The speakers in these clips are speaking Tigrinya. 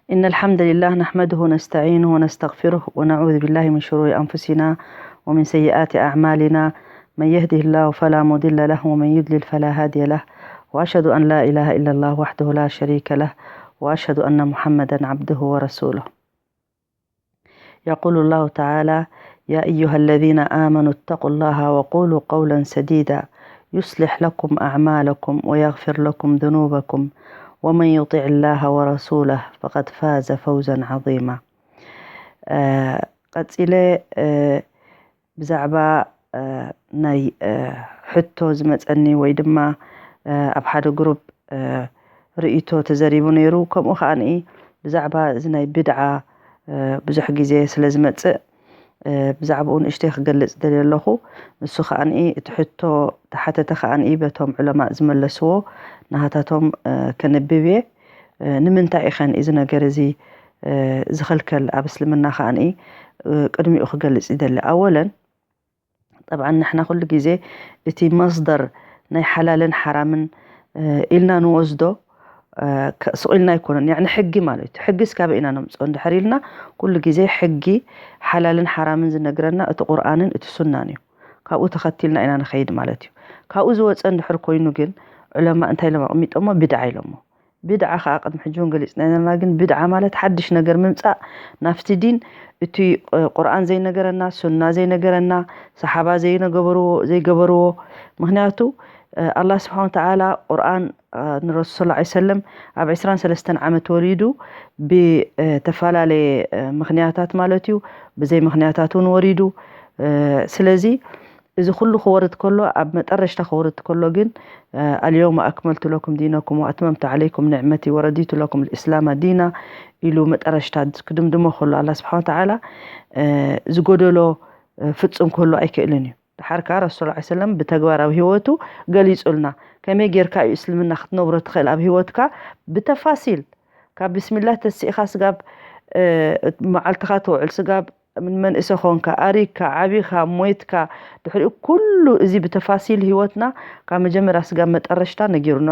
إن الحمد لله نحمده ونستعينه ونستغفره ونعوذ بالله من شرور أنفسنا ومن سيئات أعمالنا. من يهده الله فلا مضل له ومن يضلل فلا هادي له. وأشهد أن لا إله إلا الله وحده لا شريك له. وأشهد أن محمدا عبده ورسوله. يقول الله تعالى: يا أيها الذين آمنوا اتقوا الله وقولوا قولا سديدا يصلح لكم أعمالكم ويغفر لكم ذنوبكم ومن يطع الله ورسوله فقد فاز فوزا عظيما. ቀጺለ ብዛዕባ ናይ ሕቶ ዝመጸኒ ወይ ድማ ኣብ ሓደ ግሩፕ ርእይቶ ተዘሪቡ ነይሩ። ከምኡ ከኣ ብዛዕባ እዚ ናይ ብድዓ ብዙሕ ግዜ ስለ ዝመጽእ ብዛዕባኡ ንእሽተይ ክገልጽ ደልየ ኣለኹ። ንሱ ከኣ እቲ ሕቶ ተሓተተ ከኣ በቶም ዑለማእ ዝመለስዎ ናሃታቶም ከንብብ እየ። ንምንታይ ኢኸን እዚ ነገር እዚ ዝኽልከል ኣብ እስልምና ከኣ ቅድሚኡ ክገልጽ ይደሊ። ኣወለን ጠብዓን ንሕና ኩሉ ግዜ እቲ መስደር ናይ ሓላልን ሓራምን ኢልና ንወስዶ ስቕ ኢልና ኣይኮነን። ያኒ ሕጊ ማለት እዩ። ሕጊስ ካበይ ኢና ነምፅኦ እንድሕር ኢልና ኩሉ ግዜ ሕጊ ሓላልን ሓራምን ዝነግረና እቲ ቁርኣንን እቲ ሱናን እዩ። ካብኡ ተኸቲልና ኢና ንኸይድ ማለት እዩ። ካብኡ ዝወፀ እንድሕር ኮይኑ ግን ዑለማ እንታይ ኢሎም ኣቕሚጦሞ? ብድዓ ኢሎሞ። ብድዓ ከዓ ቅድሚ ሕጂ እውን ገሊፅና ነርና። ግን ብድዓ ማለት ሓድሽ ነገር ምምፃእ ናብቲ ዲን፣ እቲ ቁርኣን ዘይነገረና፣ ሱና ዘይነገረና፣ ሰሓባ ዘይነገበርዎ ዘይገበርዎ። ምክንያቱ ኣላህ ስብሓን ወተዓላ ቁርኣን ንረሱል ሰለላሁ ዐለይሂ ወሰለም ኣብ ዕስራን ሰለስተን ዓመት ወሪዱ ብተፈላለየ ምክንያታት ማለት እዩ። ብዘይ ምክንያታት እውን ወሪዱ። ስለዚ እዚ ኩሉ ክወርድ ከሎ ኣብ መጠረሽታ ክወርድ ከሎ ግን ኣልየውመ ኣክመልቱ ለኩም ዲነኩም ወኣትመምቱ ዓለይኩም ንዕመቲ ወረዲቱ ለኩም ልእስላማ ዲና ኢሉ መጠረሽታ ክድምድሞ ከሎ ኣላ ስብሓን ተዓላ ዝጎደሎ ፍጹም ክህሉ ኣይክእልን እዩ። ድሓር ከኣ ረሱል ላ ሰለም ብተግባራዊ ህይወቱ ገሊጹልና ከመይ ጌርካ እዩ እስልምና ክትነብሮ ትኽእል ኣብ ህይወትካ ብተፋሲል ካብ ብስሚላ ተሲእኻ ስጋብ መዓልትኻ ትውዕል ስጋብ መንእሰ ኾንካ ኣሪግካ ዓቢኻ ሞይትካ ድሕሪኡ ኩሉ እዚ ብተፋሲል ህይወትና ካብ መጀመርያ ስጋብ መጠረሽታ ነጊሩና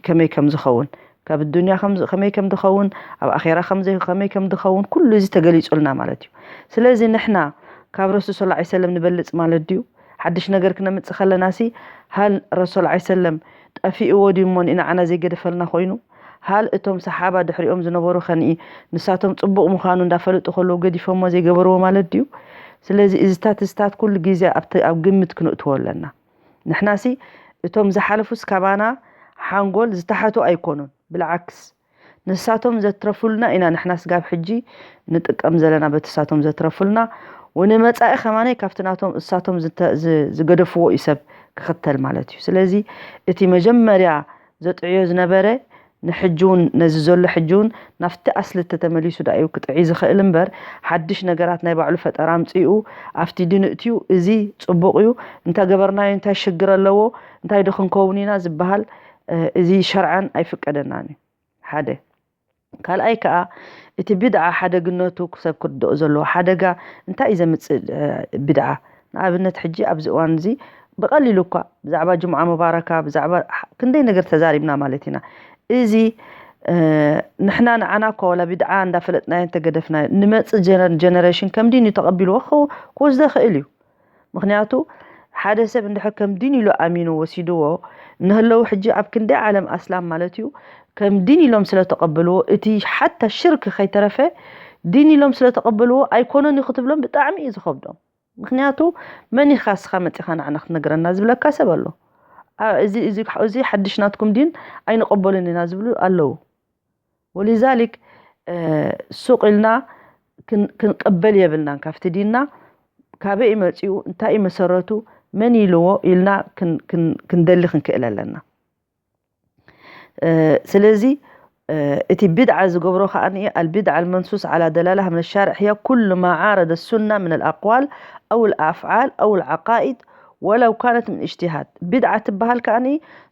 ከመይ ከም ዝኸውን ካብ ዱንያ ከመይ ከም ዝኸውን ኣብ ኣኼራ ከመይ ከም ዝኸውን ኩሉ እዚ ተገሊጹልና ማለት እዩ። ስለዚ ንሕና ካብ ረሱል ሰለላሁ ዐለይሂ ወሰለም ንበልጽ ማለት ድዩ? ሓድሽ ነገር ክነምጽእ ከለና ሲ ሃል ረሱል ዐለይሂ ሰለም ጠፊእዎ ድዩ እሞ ንዓና ዘይገደፈልና ኮይኑ? ሃል እቶም ሰሓባ ድሕሪኦም ዝነበሩ ከንኢ ንሳቶም ጽቡቕ ምዃኑ እንዳፈለጡ ከለዉ ገዲፎሞ ዘይገበርዎ ማለት ድዩ? ስለዚ እዝታት እዝታት ኩሉ ግዜ ኣብ ግምት ክነእትዎ ኣለና። ንሕናሲ እቶም ዝሓለፉስ ካባና ሓንጎል ዝተሓቱ ኣይኮኑን። ብልዓክስ ንሳቶም ዘትረፉልና ኢና ንሕና ስጋብ ሕጂ ንጥቀም ዘለና በቲ ሳቶም ዘትረፉልና ወንመጻኢ ከማነይ ካብቲ ናቶም እሳቶም ዝገደፍዎ እዩ ሰብ ክኽተል ማለት እዩ። ስለዚ እቲ መጀመርያ ዘጥዕዮ ዝነበረ ንሕጂ እውን ነዚ ዘሎ ሕጂ እውን ናብቲ ኣስሊ ተተመሊሱ ዳ እዩ ክጥዒ ዝኽእል እምበር ሓድሽ ነገራት ናይ ባዕሉ ፈጠራ ኣምፅኡ ኣብቲ ድንእትዩ እዚ ፅቡቕ እዩ እንተገበርናዮ እንታይ ሽግር ኣለዎ እንታይ ዶ ክንከውን ኢና ዝበሃል እዚ ሸርዓን ኣይፍቀደናን እዩ። ሓደ ካልኣይ ከዓ እቲ ቢድዓ ሓደግነቱ ሰብ ክርድኦ ዘለዎ ሓደጋ እንታይ እዩ ዘምፅእ ቢድዓ ንኣብነት ሕጂ ኣብዚ እዋን እዚ ብቐሊሉ እኳ ብዛዕባ ጅምዓ ሙባረካ ብዛዕባ ክንደይ ነገር ተዛሪብና ማለት ኢና እዚ ንሕና ንዓና እኳ ዋላ ቢድዓ እንዳፈለጥናዮ እንተገደፍናዮ ንመፅእ ጀነሬሽን ከም ዲን እዩ ተቐቢልዎ ክወስዶ ይኽእል እዩ ምኽንያቱ ሓደ ሰብ እንድሕር ከም ዲን ኢሉ ኣሚኑ ወሲድዎ እንህለው ሕጂ ኣብ ክንደይ ዓለም ኣስላም ማለት እዩ ከም ዲን ኢሎም ስለተቐበልዎ እቲ ሓታ ሽርክ ከይተረፈ ዲን ኢሎም ስለተቐበልዎ ኣይኮነን እዩ ክትብሎም ብጣዕሚ እዩ ዝኸብዶም ምኽንያቱ መን ኢኻ እስኻ መፂኻ ንዓና ክትነግረና ዝብለካ ሰብ ኣሎ እዚ ሓድሽ ናትኩም ዲን ኣይንቐበሉን ኢና ዝብሉ ኣለዉ ወሊዛሊክ ሱቕ ኢልና ክንቀበል የብልናን ካብቲ ዲንና ካበይ መፂኡ እንታይ መሰረቱ መን ኢልዎ ኢልና ክንደሊ ክንክእል ኣለና ስለዚ እቲ ቢድዓ ዝገብሮ ከዓ ኣልቢድዓ المنصوص على دلالة من الشارع هي كل ما عارض السنة من الأقوال أو الأفعال أو العقائد ولو كانت من اجتهاد ቢድዓ ትበሃል ከዓ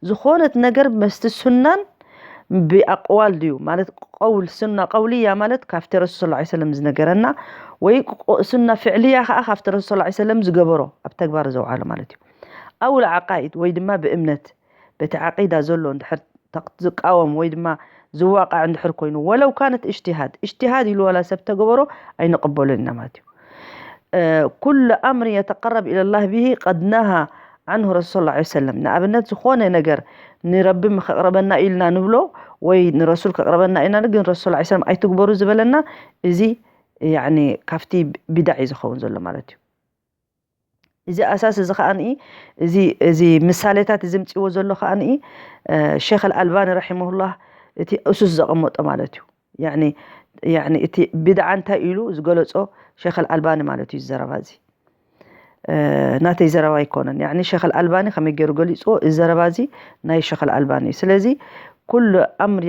ዝኾነት ነገር መስቲ ሱናን ብኣቅዋል ድዩ ማለት ቀውል ሱና ቀውልያ ማለት ካብቲ ረሱል ስ ሰለም ዝነገረና ወይ ሱና ፍዕልያ ከዓ ካብቲ ረሱል ስ ሰለም ዝገበሮ ኣብ ተግባር ዘውዓሎ ማለት እዩ ኣውል ዓቃኢድ ወይ ድማ ብእምነት በቲ ዓቂዳ ዘሎ እንድሕር ዝቃወም ወይ ድማ ዝዋቃዕ እንድሕር ኮይኑ፣ ወለው ካነት እጅትሃድ፣ እጅትሃድ ኢሉ ዋላ ሰብ ተገበሮ ኣይንቕበሎን ኢና ማለት እዩ። ኩሉ ኣምር የተቀረብ ኢለላህ ብሂ ቀድ ነሃ ዓንሁ ረሱል ሰለላሁ ዐለይሂ ወሰለም። ንኣብነት ዝኾነ ነገር ንረቢ ከቕረበና ኢልና ንብሎ ወይ ንረሱል ከቕረበና ኢልና ግን ረሱል ሰለላሁ ዐለይሂ ወሰለም ኣይትግበሩ ዝበለና፣ እዚ ያኒ ካብቲ ቢድዓ እዩ ዝኸውን ዘሎ ማለት እዩ። እዚ ኣሳስ እዚ ከኣ እዚ እዚ ምሳሌታት እዚ ምጽዎ ዘሎ ከኣ ሸይኽ ኣልኣልባኒ ረሒመሁላህ እቲ እሱስ ዘቐመጦ ማለት እዩ። ያኒ ያኒ እቲ ቢድዓ እንታይ ኢሉ ዝገለጾ ሸይኽ ኣልኣልባኒ ማለት እዩ። ዘረባ እዚ ናተይ ዘረባ ኣይኮነን። ያኒ ሸይኽ ኣልኣልባኒ ከመይ ገይሩ ገሊጽዎ፣ እዚ ዘረባ እዚ ናይ ሸይኽ ኣልኣልባኒ እዩ። ስለዚ ኩሉ ኣምር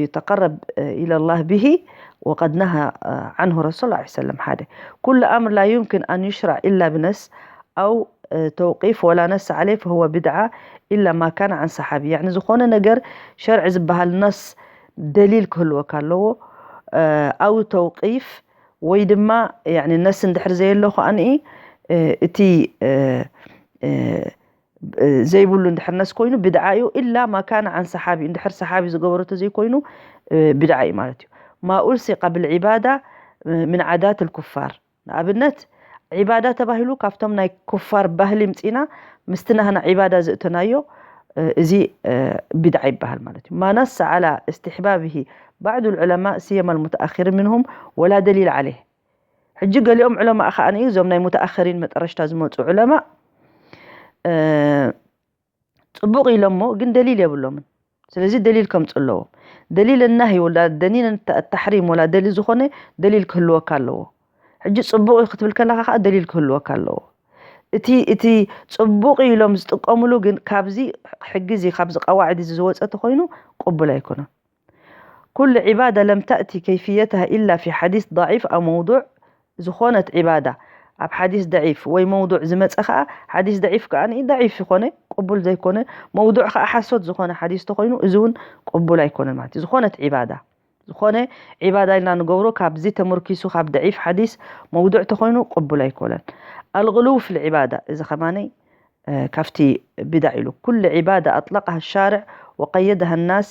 የተቀረብ ኢለላህ ብሂ ወቀድ ነሃ ዓንሁ ረሱል ሰለላሁ ዐለይሂ ወሰለም። ሓደ ኩሉ ኣምር ላ ዩምኪን ኣን ዩሽራዕ ኢላ ብነስ ኣው ተውቂፍ ወላ ነስ ዓለይ ፈሁወ ቢድዓ ኢላ ማ ካነ ዓን ሰሓቢ። ያኒ ዝኾነ ነገር ሸርዒ ዝበሃል ነስ ደሊል ክህልወካ ኣለዎ። ኣው ተውቂፍ ወይ ድማ ያኒ ነስ እንድሕር ዘየሎ ከኣ እቲ ዘይብሉ እንድሕር ነስ ኮይኑ ቢድዓ እዩ። ኢላ ማ ካነ ዓን ሰሓቢ፣ እንድሕር ሰሓቢ ዝገበሮ ተዘይኮይኑ ቢድዓ እዩ ማለት እዩ። ማ ኡልሲቀ ብልዒባዳ ምን ዓዳት ልኩፋር። ንኣብነት ዒባዳ ተባሂሉ ካብቶም ናይ ኩፋር ባህሊ ምጺና ምስቲ ናህና ዒባዳ ዘእተናዮ እዚ ቢድዓ ይበሃል ማለት እዩ። ማ ነሰ ዓላ እስትሕባብሂ ባዕዱ ልዑለማእ ስየማ ልሙተኣኽሪን ምንሁም ወላ ደሊል ዓለይህ። ሕጂ ገሊኦም ዑለማእ ከኣ እዞም ናይ ሙተኣኸሪን መጠረሽታ ዝመፁ ዑለማእ ፅቡቕ ኢሎሞ ግን ደሊል የብሎምን። ስለዚ ደሊል ከምፁ ኣለዎም። ደሊል ናሂ ወላ ደሊል ታሕሪም ወላ ደሊል ዝኾነ ደሊል ክህልወካ ኣለዎ። ሕጂ ፅቡቕ እዩ ክትብል ከለካ ከዓ ደሊል ክህልወካ ኣለዎ። እቲ እቲ ፅቡቕ ኢሎም ዝጥቀምሉ ግን ካብዚ ሕጊ እዚ ካብዚ ቀዋዕድ እዚ ዝወፀ ተኮይኑ ቅቡል ኣይኮነን። ኩሉ ዒባዳ ለም ተእቲ ከይፍየትሃ ኢላ ፊ ሓዲስ ضعيف ኣው መውዱዕ። ዝኾነት ዒባዳ ኣብ ሓዲስ ደዒፍ ወይ መውዱዕ ዝመፀ ከዓ ሓዲስ ደዒፍ ከዓ ደዒፍ ይኮነ ቅቡል ዘይኮነ፣ መውዱዕ ከዓ ሓሶት ዝኾነ ሓዲስ ተኮይኑ እዚ እውን ቅቡል ኣይኮነን ማለት እዩ። ዝኾነት ዒባዳ ዝኾነ ዒባዳ ኢልና ንገብሮ ካብዚ ተመርኪሱ ካብ ደዒፍ ሓዲስ መውዱዕ ተኮይኑ ቅቡል ኣይኮነን። ኣልغلو في العبادة እዚ ከማነይ ካብቲ ቢድዓ ኢሉ ኩሉ ዒባዳ ኣጥለቀሃ ሻርዕ ወቀየደሃ ናስ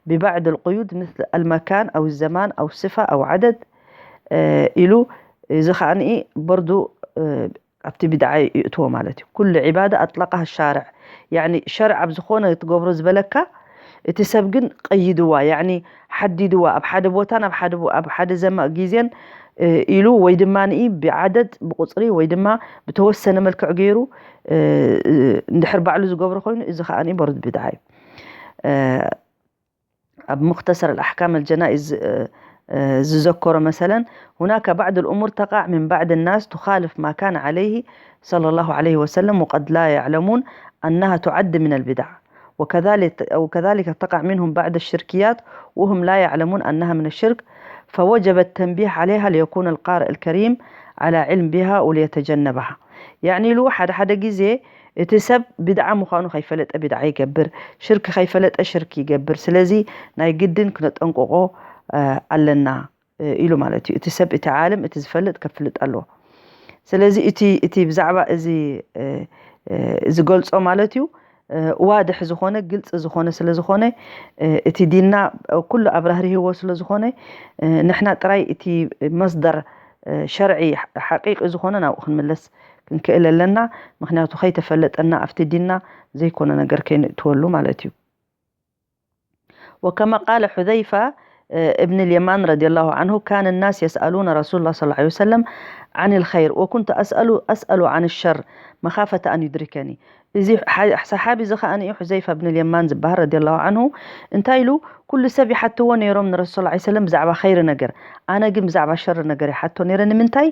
ብባዕድ ልቁዩድ ምስል ኣልመካን ኣው ዘማን ኣው ስፋ ኣው ዓደድ ኢሉ እዚ ከዓኒ በርዱ ኣብቲ ቢድዓ ይእትዎ ማለት እዩ። ኩሉ ዒባዳ ኣጥለቀሃ ሻርዕ ያኒ ሸርዕ ኣብ ዝኾነ ትገብሮ ዝበለካ እቲ ሰብ ግን ቀይድዋ ያኒ ሓዲድዋ ኣብ ሓደ ቦታን ኣብ ሓደ ዘማ ግዜን ኢሉ ወይ ድማ ብዓደድ ብቁፅሪ ወይ ድማ ብተወሰነ መልክዕ ገይሩ እንድሕር ባዕሉ ዝገብሮ ኮይኑ እዚ ከዓ በሩድ ቢድዓ እዩ። ኣብ ሙክተሰር ኣልኣሕካም ኣልጀናኢዝ ዝዘከሮ መሰለን هناك بعض الأمور تقع من بعض الناس تخالف ما كان عليه صلى الله عليه وسلم وقد لا يعلمون أنها تعد من البدع وكذلك وكذلك تقع منهم بعض الشركيات وهم لا يعلمون أنها من الشرك فوجب التنبيه عليها ليكون القارئ الكريم على علم بها وليتجنبها. يعني ሉ ሓደ ሓደ ግዜ እቲ ሰብ ቢድዓ ምዃኑ ከይፈለጠ ቢድዓ ይገብር፣ ሽርክ ከይፈለጠ ሽርክ ይገብር። ስለዚ ናይ ግድን ክነጠንቅቆ ኣለና ኢሉ ማለት እዩ። እቲ ሰብ እቲ ዓለም እቲ ዝፈልጥ ከፍልጥ ኣለዎ። ስለዚ እቲ እቲ ብዛዕባ እዚ ዝገልጾ ማለት እዩ ዋድሕ ዝኾነ ግልፂ ዝኾነ ስለ ዝኾነ እቲ ዲንና ኩሉ ኣብራህሪህዎ ስለ ዝኾነ ንሕና ጥራይ እቲ መስደር ሸርዒ ሓቂቂ ዝኾነ ናብኡ ክንምለስ ክንክእል ኣለና። ምክንያቱ ከይተፈለጠና ኣብቲ ዲንና ዘይኮነ ነገር ከይንእትወሉ ማለት እዩ። وكما قال حذيفة ابن اليمان رضي الله عنه كان الناس يسألون رسول الله صلى الله عليه وسلم عن الخير وكنت أسأل أسأل عن الشر مخافة أن يدركني. እዚ ሰሓቢ እዚ ከኣ እዩ ሑዘይፋ ብን ልየማን ዝበሃል ረዲ ላሁ ዓንሁ እንታይ ኢሉ ኩሉ ሰብ ይሓትዎ ነይሮም ንረሱል ላ ሰለም ብዛዕባ ኸይሪ ነገር ኣነ ግን ብዛዕባ ሸሪ ነገር ይሓቶ ነይረ ንምንታይ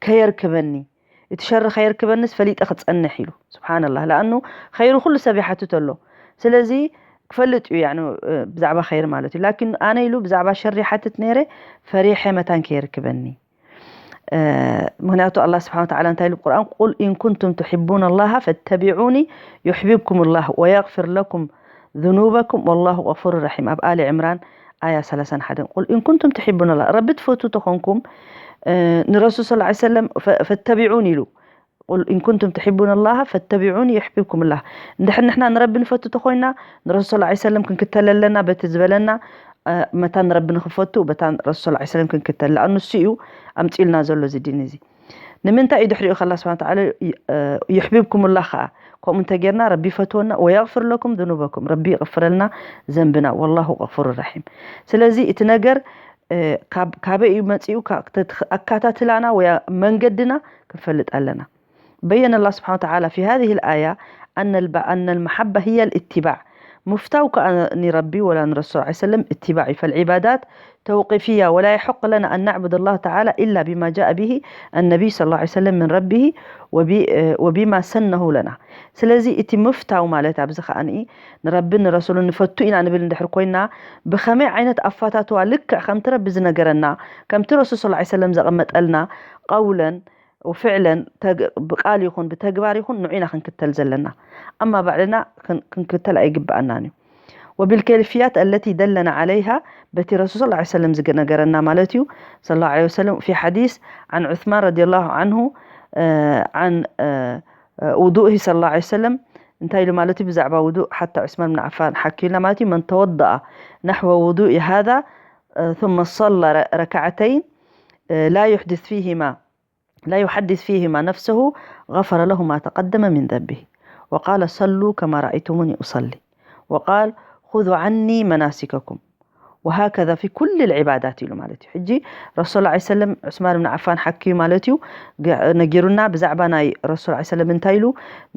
ከየርክበኒ እቲ ሸሪ ከየርክበንስ ፈሊጠ ክፀንሕ ኢሉ ስብሓንላህ ለኣኑ ኸይሪ ኩሉ ሰብ ይሓትት ኣሎ ስለዚ ክፈልጥ እዩ ብዛዕባ ኸይሪ ማለት እዩ ላኪን ኣነ ኢሉ ብዛዕባ ሸሪ ይሓትት ነይረ ፈሪሐ መታን ከየርክበኒ ምክንያቱ ኣላ ስብሓን ተዓላ እንታይ ኢሉ ቁርኣን ቁል ኢን ኩንቱም ትሕቡን ኣላሃ ፈተቢዑኒ ዩሕቢብኩም ላህ ወየግፍር ለኩም ذኑበኩም ወላሁ غፉር ረሒም ኣብ ኣሊ ዕምራን ኣያ ሰላሳን ሓደን ቁል ኢን ኩንቱም ትሕቡን ኣላ ረቢ ትፈቱ ተኾንኩም ንረሱል ስ ሰለም ፈተቢዑን ኢሉ ቁል ኢን ኩንቱም ትሕቡን ኣላህ ፈተቢዑኒ ዩሕቢብኩም ላህ። እንድሕር ንሕና ንረቢ ንፈቱ ተኾይና ንረሱል ሰለላሁ ዐለይሂ ወሰለም ክንክተል ኣለና። በቲ ዝበለና መታ ንረቢ ንክፈቱ በታ ረሱል ሰለላሁ ዐለይሂ ወሰለም ክንክተል፣ ለኣኑ ንሱ እዩ ኣምፂልና ዘሎ እዚ ዲን እዚ። ንምንታይ እዩ ድሕሪኡ ከላ ስብሓን ተዓላ ዩሕቢብኩም ላህ ከዓ ከምኡ እንተጌርና ረቢ ይፈትወና። ወየግፍር ለኩም ዝኑበኩም፣ ረቢ ይቕፍረልና ዘንብና። ወላሁ ገፉሩ ረሒም። ስለዚ እቲ ነገር ካበይ እዩ መፂኡ ኣካታትላና ወይ መንገድና ክንፈልጥ ኣለና። بين الله سبحانه وتعالى في هذه الآية أن المحبة هي الاتباع. مفتاو كأن ربي ولا رسول عليه وسلم اتباعي، فالعبادات توقيفية، ولا يحق لنا أن نعبد الله تعالى إلا بما جاء به النبي صلى الله عليه وسلم من ربه وبما سنه لنا. ስለዚ እቲ ምፍታው ማለት ኣብዚ ከኣ ንረብን ንረሱልን ንፈቱ ኢና ንብል እንድሕር ኮይና ብኸመይ ዓይነት ኣፋታትዋ ልክዕ ከምቲ ረቢ ዝነገረና ከምቲ ረሱል صلى الله عليه وسلم ዘቐመጠልና ቀውለን ወፍዕለን ብቃል ይኹን ብተግባር ይኹን ንዑ ኢና ክንክተል ዘለና። ኣማ ባዕልና ክንክተል ኣይግብኣናን እዩ። وبالكيفيات التي دلنا عليها በቲ ረሱል صلى الله عليه وسلم ዝነገረና ማለት እዩ። صلى الله عليه وسلم في حديث عن عثمان رضي الله عنه عن وضوئه صلى الله عليه وسلم እንታይ ኢሉ ማለት እዩ ብዛዕባ ውዱእ ሓታ ዑስማን ብን ዓፋን ሓኪዩልና ማለት እዩ። من توضأ نحو وضوء هذا ثم صلى ركعتين لا يحدث فيهما لا يحدث فيهما نفسه غفر له ما تقدم من ذنبه وقال صلوا كما رأيتموني أصلي وقال خذوا عني مناسككم وهكذا في كل العبادات ኢሉ ማለት እዩ። ሕጂ ረሱል صلى الله عليه وسلم ዑስማን ብን ዓፋን ሓኪዩ ማለት እዩ ነጊሩና ብዛዕባ ናይ ረሱል صلى الله عليه وسلم እንታይ ኢሉ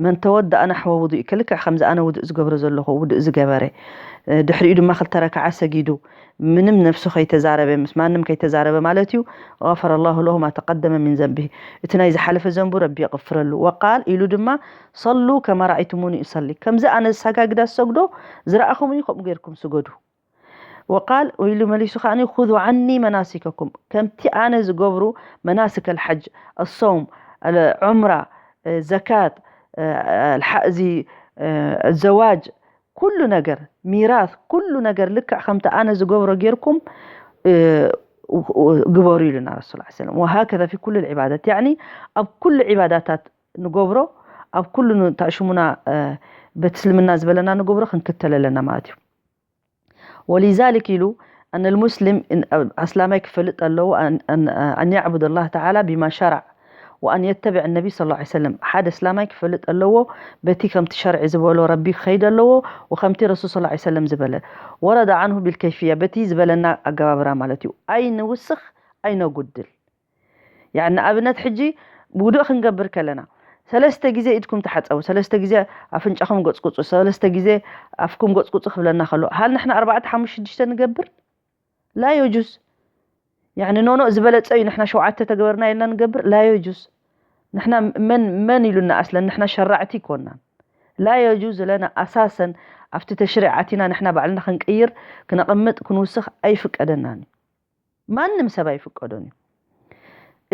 من توضأ نحو وضوئي ከልክዕ ከምዚ ኣነ ውዱእ ዝገብሮ ዘለኹ ውዱእ ዝገበረ ድሕሪኡ ድማ ክልተ ረክዓ ሰጊዱ ምንም ነብሱ ከይተዛረበ ምስ ማንም ከይተዛረበ ማለት እዩ غفر الله له ما تقدم من ذنبه እቲ ናይ ዝሓለፈ ዘንቡ ረቢ የቕፍረሉ وقال ኢሉ ድማ صلوا كما رأيتموني أصلي ከምዚ ኣነ ዝሰጋግዳ ዝሰግዶ ዝረኣኹምኒ ከምኡ ጌርኩም ስገዱ وقال ኢሉ መሊሱ ከኣ خذوا عني مناسككم ከምቲ ኣነ ዝገብሩ مناسك الحج الصوم العمرة زكاة እዚ الزواج ኩሉ ነገር ሚራስ ኩሉ ነገር ልክዕ ከምቲ ኣነ ዝገብሮ ጌርኩም ግበሩ ኢሉና ረሱል صلى الله عليه وسلم وهكذا في كل العبادات يعني ኣብ ኩሉ ዒባዳታት ንገብሮ ኣብ ኩሉ ታሽሙና በቲ እስልምና ዝበለና ንገብሮ ክንክተል ኣለና ማለት እዩ ولذلك ኢሉ أن المسلم ኣስላማይ ክፈልጥ ኣለዎ أن يعبد الله تعالى بما شرع وأن يتبع النبي صلى الله عليه وسلم ሓደ ኣስላማይ ክፈልጥ ኣለዎ በቲ ከምቲ ሸርዒ ዝበሎ ረቢ ክኸይድ ኣለዎ وከምቲ ረሱል صلى الله عليه وسلم ዝበለ ورد عنه بالكيفية በቲ ዝበለና ኣገባብራ ማለት እዩ ኣይንውስኽ ኣይነጉድል يعني ንኣብነት ሕጂ ውዱእ ክንገብር ከለና ሰለስተ ግዜ ኢድኩም ተሓፀቡ ሰለስተ ግዜ ኣፍንጫኹም ገፅቁፁ ሰለስተ ግዜ ኣፍኩም ገፅቁፁ ክብለና ከሎ ሃል ንሕና ኣርባዕተ ሓሙሽተ ሽዱሽተ ንገብር لا يجوز يعني ኖኖ ዝበለፀ እዩ ንሕና ሸውዓተ ተገበርና ኢልና ንገብር لا يجوز ንሕና መን መን ኢሉና ኣስለን ንሕና ሸራዕቲ ይኮናን لا يجوز ለና ኣሳሰን ኣብቲ ተሽሪዕ ኣቲና ንሕና ባዕልና ክንቅይር ክነቐምጥ ክንውስኽ ኣይፍቀደናን እዩ ማንም ሰብ ኣይፍቀዶን እዩ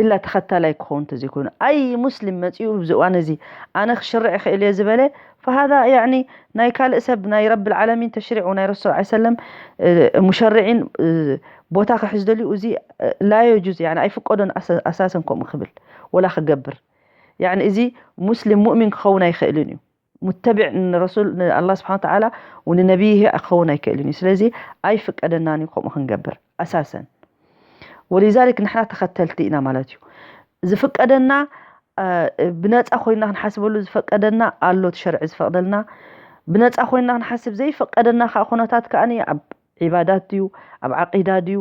ኢላ ተኸታላይ ክኸውን ተዘይኮይኑ ኣይ ሙስሊም መፂኡ ብዚ እዋን እዚ ኣነ ክሽርዕ ይኽእል እየ ዝበለ فهذا يعني ናይ ካልእ ሰብ ናይ ረቢ العالمين ተሽሪዑ ናይ ረሱል صلى الله عليه وسلم ሙሸርዒን ቦታ ክሕዝ ደልዩ እዚ لا يجوز يعني ኣይፍቀዶን ኣሳሰን ከምኡ ክብል ወላ ክገብር يعني እዚ ሙስሊም ሙእሚን ክኸውን ኣይኽእልን እዩ متبع ንረሱል ንኣላህ ስብሓን ተዓላ ወንነቢይህ ክኸውን ኣይክእልን እዩ ስለዚ ኣይፍቀደናን እዩ ከምኡ ክንገብር ኣሳሰን ወሊዛሊክ ንሕና ተኸተልቲ ኢና ማለት እዩ ዝፍቀደና ብነፃ ኮይና ክንሓስበሉ ዝፈቀደና ኣሎ እቲ ሸርዒ ዝፈቅደልና ብነፃ ኮይና ክንሓስብ ዘይፈቀደና ከዓ ኩነታት ከዓ ኣብ ዒባዳት ድዩ ኣብ ዓቂዳ ድዩ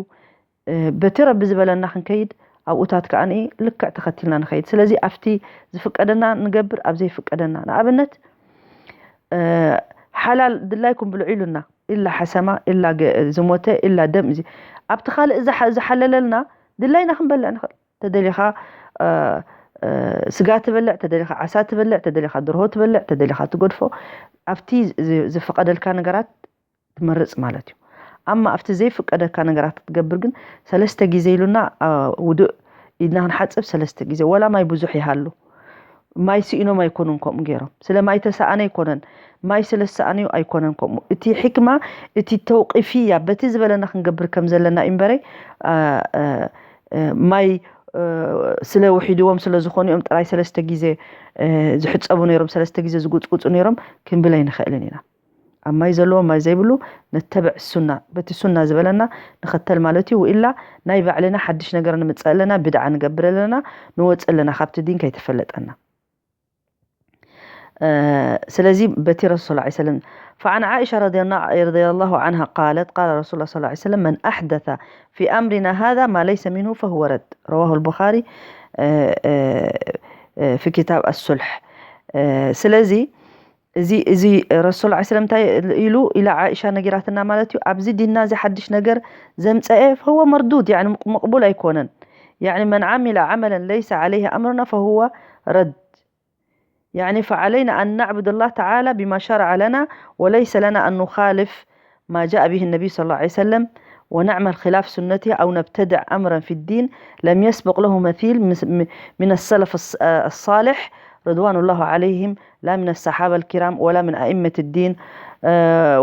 በቲ ረቢ ዝበለና ክንከይድ ኣብኡታት ከዓ ልክዕ ተኸቲልና ንኸይድ ስለዚ ኣብቲ ዝፍቀደና ንገብር ኣብ ዘይፍቀደና ንኣብነት ሓላል ድላይኩም ብልዑ ኢሉና ኢላ ሓሰማ ኢላ ዝሞተ ኢላ ደም እዚ ኣብቲ ካልእ ዝሓለለልና ድላይና ክንበልዕ ንኽእል ተደሊኻ ስጋ ትበልዕ ተደሊኻ ዓሳ ትበልዕ ተደሊኻ ድርሆ ትበልዕ ተደሊኻ ትገድፎ ኣብቲ ዝፈቀደልካ ነገራት ትመርጽ ማለት እዩ። ኣማ ኣብቲ ዘይፍቀደካ ነገራት ክትገብር ግን ሰለስተ ግዜ ኢሉና ውዱእ ኢድና ክንሓጽብ ሰለስተ ግዜ ወላ ማይ ብዙሕ ይሃሉ ማይ ስኢኖም ኣይኮኑን ከምኡ ገይሮም ስለ ማይ ተሰኣነ ኣይኮነን ማይ ስለ ዝሰኣነዩ ኣይኮነን ከምኡ እቲ ሕክማ እቲ ተውቂፍያ በቲ ዝበለና ክንገብር ከም ዘለና እዩ እምበረይ ማይ ስለ ውሒድዎም ስለ ዝኾኑ እዮም ጥራይ ሰለስተ ግዜ ዝሕፀቡ ነይሮም፣ ሰለስተ ግዜ ዝጉፅጉፁ ነይሮም ክንብል ኣይንኽእልን ኢና። ኣብ ማይ ዘለዎ ማይ ዘይብሉ ነተብዕ ሱና፣ በቲ ሱና ዝበለና ንኸተል ማለት እዩ። ወኢላ ናይ ባዕልና ሓድሽ ነገር ንምፅእ ኣለና፣ ብድዓ ንገብር ኣለና፣ ንወፅእ ኣለና ካብቲ ዲን ከይተፈለጠና። ስለዚ በቲ ረሱል صلى الله عليه وسلم فعن عائشة رضي الله عنها قالت قال رسول الله صلى الله عليه وسلم من أحدث في أمرنا هذا ما ليس منه فهو رد رواه البخاري في كتاب الصلح ስለዚ እዚ እዚ ረሱል صلى الله عليه وسلم እንታይ ኢሉ ኢላ ዓኢሻ ነጊራትና ማለት እዩ። ኣብዚ ዲንና እዚ ሓድሽ ነገር ዘምፀአ فهو مردود يعني مقبول ኣይኮነን። يعني من عمل عملا ليس عليه أمرنا فهو رد يعني فعلينا أن نعبد الله تعالى بما شرع لنا وليس لنا أن نخالف ما جاء به النبي صلى الله عليه وسلم ونعمل خلاف سنته أو نبتدع أمرا في الدين لم يسبق له مثيل من السلف الصالح رضوان الله عليهم لا من الصحابة الكرام ولا من أئمة الدين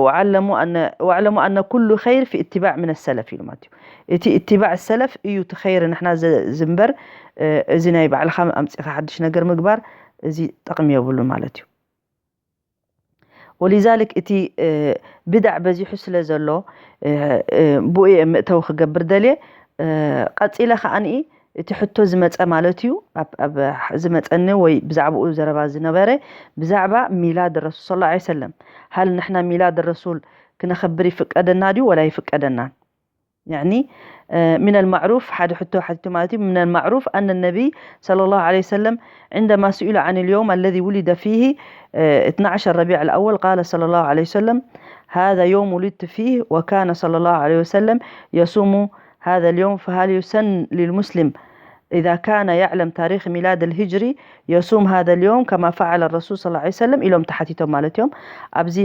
واعلموا أن واعلموا أن كل خير في اتباع من السلف ኢሉ ማለት እዩ። እቲ اتباع السلف እዩ እቲ خير ንሕና ዝንበር እዚ ናይ ባዕልኻ ኣምፂኻ ሓድሽ ነገር ምግባር እዚ ጠቕሚ የብሉ ማለት እዩ። ولذلك እቲ ብዳዕ በዚሑ ስለ ዘሎ ብኡ እየ መእተዊ ክገብር ደልየ። ቀፂለ ከዓኒ እቲ ሕቶ ዝመፀ ማለት እዩ ኣብ ዝመፀኒ ወይ ብዛዕባኡ ዘረባ ዝነበረ ብዛዕባ ሚላድ ረሱል صلى الله عليه وسلم هل ንሕና ሚላድ ረሱል ክነኸብር ይፍቀደና ድዩ ወላ ይፍቀደናን? يعني من المعروف ሓደ ሕቶ ሓቲቱ ማለት እዩ من المعروف أن النبي صلى الله عليه وسلم عندما سئل عن اليوم الذي ولد فيه اثنا عشر ربيع الأول قال صلى الله عليه وسلم هذا يوم ولدت فيه وكان صلى الله عليه وسلم يصوم هذا اليوم فهل يسن للمسلم إذا كان يعلم تاريخ ميلاد الهجري يصوم هذا اليوم كما فعل الرسول صلى الله عليه وسلم ኢሎም ተሓቲቶም ማለት እዮም። ኣብዚ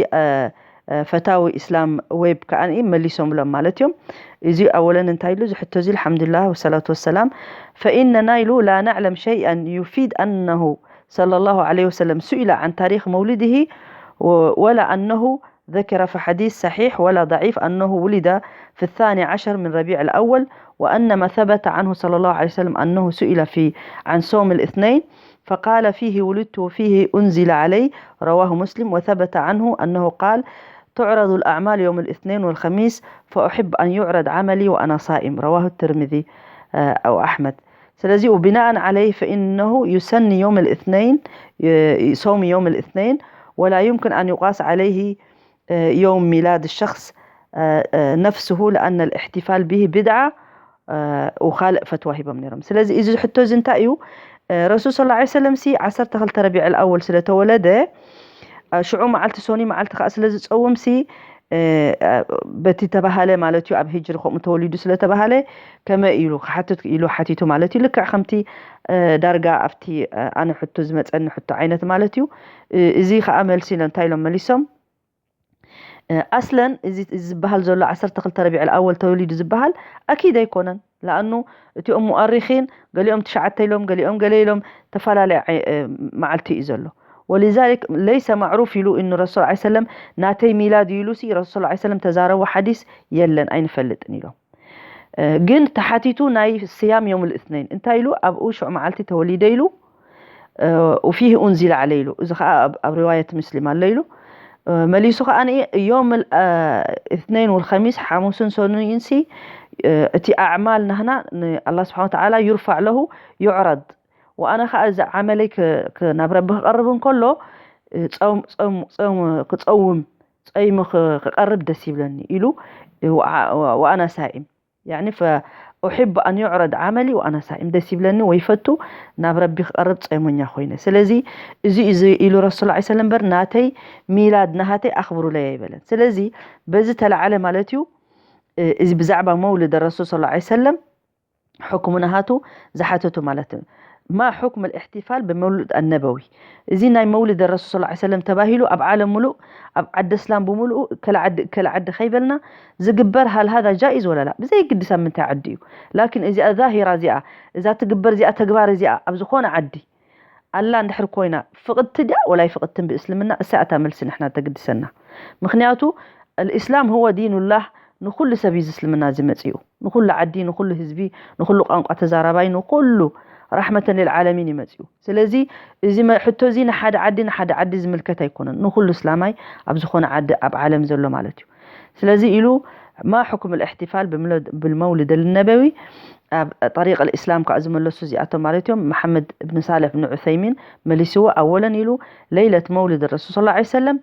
ፈታዊ ኢስላም ዌብ ከዓኒ መሊሶምሎም ማለት እዮም። እዚ ኣወለን እንታይ ኢሉ ዝሕቶ እዚ الحمد لله والصلاة والسلام فإننا ኢሉ لا نعلم شيئا يفيد أنه صلى الله عليه وسلم سئل عن تاريخ مولده ولا أنه ذكر في حديث صحيح ولا ضعيف أنه ولد في الثاني عشر من ربيع الأول وأن ما ثبت عنه صلى الله عليه وسلم أنه سئل في عن صوم الاثنين فقال فيه ولدت وفيه أنزل علي رواه مسلم وثبت عنه أنه قال تعرض الأعمال يوم الاثنين والخميس فأحب أن يعرض عملي وأنا صائم رواه الترمذي أو أحمد ስለዚህ وبناء عليه فإنه يسن يوم الاثنين صوم يوم الاثنين ولا يمكن أن يقاس عليه يوم ميلاد الشخص نفسه لأن الاحتفال به بدعة وخالق فتوى ሂቦም ነይሮም። ስለዚ እዚ ሕቶ እዚ እንታይ እዩ? ረሱል صلى الله عليه وسلم ሲ ዓሰርተ ክልተ ረቢዕ الأول ስለተወለደ ሽዑ መዓልቲ ሶኒ መዓልቲ ከዓ ስለ ዝፀውም ሲ በቲ ተባሃለ ማለት እዩ ኣብ ሂጅሪ ከምኡ ተወሊዱ ስለተባሃለ ከመይ ኢሉ ክሓትት ኢሉ ሓቲቱ ማለት እዩ። ልክዕ ከምቲ ዳርጋ ኣብቲ ኣነ ሕቶ ዝመፀኒ ሕቶ ዓይነት ማለት እዩ። እዚ ከዓ መልሲ ኢሎም እንታይ ኢሎም መሊሶም ኣስለን እዚ ዝበሃል ዘሎ ዓሰርተ ክልተ ረቢዕ الأول ተወሊዱ ዝበሃል ኣኪድ ኣይኮነን። ለኣኑ እቲኦም ሙኣሪኺን ገሊኦም ትሽዓተ ኢሎም ገሊኦም ገለ ኢሎም ተፈላለየ መዓልቲ እዩ ዘሎ። ولذلك ليس معروف ኢሉ እኑ ረሱል ዓ ሰለም ናተይ ሚላድ ኢሉ ሲ ረሱል ዓ ሰለም ተዛረቡ ሓዲስ የለን ኣይንፈልጥን ኢሎም። ግን ተሓቲቱ ናይ ስያም ዮም ልእትነይን እንታይ ኢሉ ኣብኡ ሽዑ መዓልቲ ተወሊደ ኢሉ وفيه أنزل عليه ኢሉ እዚ ከዓ ኣብ ሪዋየት ምስሊም ኣሎ ኢሉ መሊሱ ከዓ ዮም እትነይን ወልከሚስ ሓሙስን ሰኑይን ሲ እቲ ኣዕማል ናህና ንኣላ ስብሓን ወተዓላ ዩርፋዕ ለሁ ዩዕረድ ወኣነ ከዓ እዚ ዓመለይ ናብ ረቢ ክቐርብ እንከሎ ክፀውም ፀይሙ ክቐርብ ደስ ይብለኒ ኢሉ ወኣና ሳኢም يعني فأحب أن يعرض عملي وأنا صائم ደስ ይብለኒ ወይ ፈቱ ናብ ረቢ ክቐርብ ጸይሞኛ ኮይነ ስለዚ እዚ እዚ ኢሉ ረሱል ዓ ሰለም በር ናተይ ሚላድ ናሃተይ ኣኽብሩለይ ኣይበለን ስለዚ በዚ ተላዓለ ማለት እዩ እዚ ብዛዕባ መውልድ ረሱል صلى الله عليه وسلم ሕክሙ ናሃቱ ዝሓተቱ ማለት እዩ ما حكم الاحتفال بمولد النبوي እዚ ናይ መውልድ ረሱል صلى الله عليه وسلم ተባሂሉ ኣብ ዓለም ሙሉእ ኣብ ዓዲ እስላም ብምሉኡ ከለ ዓዲ ከለ ዓዲ ከይበልና ዝግበር هل هذا جائز ولا لا ብዘይ ግድስ ኣብ ምንታይ ዓዲ እዩ ላኪን እዚኣ ዛሂራ እዚኣ እዛ ትግበር እዚኣ ተግባር እዚኣ ኣብ ዝኾነ ዓዲ ኣላ እንድሕር ኮይና ፍቕድቲ ድያ ወላይ ፍቕድትን ብእስልምና እሳ እታ መልሲ ንሕና ተግድሰና ምክንያቱ الإسلام هو دين الله ንኹሉ ሰብ እዩ እዚ እስልምና እዚ መጺኡ። ንኹሉ ዓዲ፣ ንኹሉ ህዝቢ፣ ንኹሉ ቋንቋ ተዛራባይ፣ ንኹሉ ራሕመተን ልልዓለሚን እዩ መጺኡ። ስለዚ እዚ መ-፣ ሕቶ እዚ ንሓደ ዓዲ፣ ንሓደ ዓዲ ዝምልከት ኣይኮነን። ንኹሉ እስላማይ ኣብ ዝኾነ ዓዲ ኣብ ዓለም ዘሎ ማለት እዩ። ስለዚ ኢሉ ማ ሕኩም ልእሕትፋል ብምለ-፣ ብልመውልድ ልነበዊ ኣብ ጠሪቅ ልእስላም ከዓ ዝመለሱ እዚኣቶም ማለት እዮም። መሓመድ እብን ሳልሕ እብን ዑሰይሚን መሊስዎ። ኣወለን ኢሉ ለይለት መውልድ ረሱል ሰለላሁ ዐለይሂ ወሰለም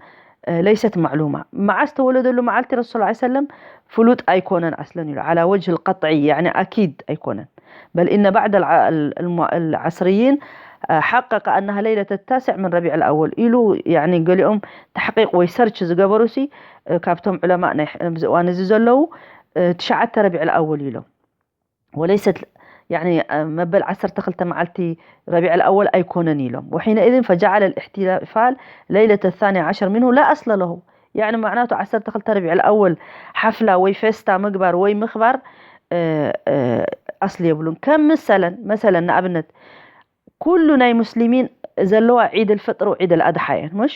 ለይሰት ማዕሉማ። መዓስ ተወለደሉ መዓልቲ ረሱል ሰለላሁ ዐለይሂ ወሰለም ፍሉጥ ኣይኮነን ኣስለን ኢሉ። ዓላ ወጅህ ልቀጥዒ፣ ያዕኒ ኣኪድ ኣይኮነን። በል ኢነ ባዕድ ኣልዓ-፣ ኣል-፣ ኣልሙ-፣ ኣልዓስርይን ሓቀቀ ኣናሃ ለይለት ታስዕ ምን ረቢዕ ኣልኣወል ኢሉ፣ ያዕኒ ገሊኦም ተሕቂቅ ወይ ሰርች ዝገበሩ ሲ ካብቶም ዑለማእ ናይ ኣብዚ እዋን እዚ ዘለዉ ትሽዓተ ረቢዕ ኣልኣወል ኢሎም። ወለይሰት ያዕኒ መበል ዓሰርተ ክልተ መዓልቲ ረቢዕ ኣልኣወል ኣይኮነን ኢሎም። وحينئذ فجعل الاحتفال ليلة الثاني عشر منه لا أصل له. ያዕኒ ማዕናቱ ዓሰርተ ክልተ ረቢዕ ኣልኣወል ሓፍላ ወይ ፌስታ ምግባር ወይ ምኽባር እ፣ እ፣ ኣስሊ የብሉን። ከም ምሰለን፣ መሰለን ንኣብነት ኩሉ ናይ ሙስሊሚን ዘለዋ ዒድ ኣልፍጥር ወዒድ ኣልኣድሓ እየን፣ ምሽ?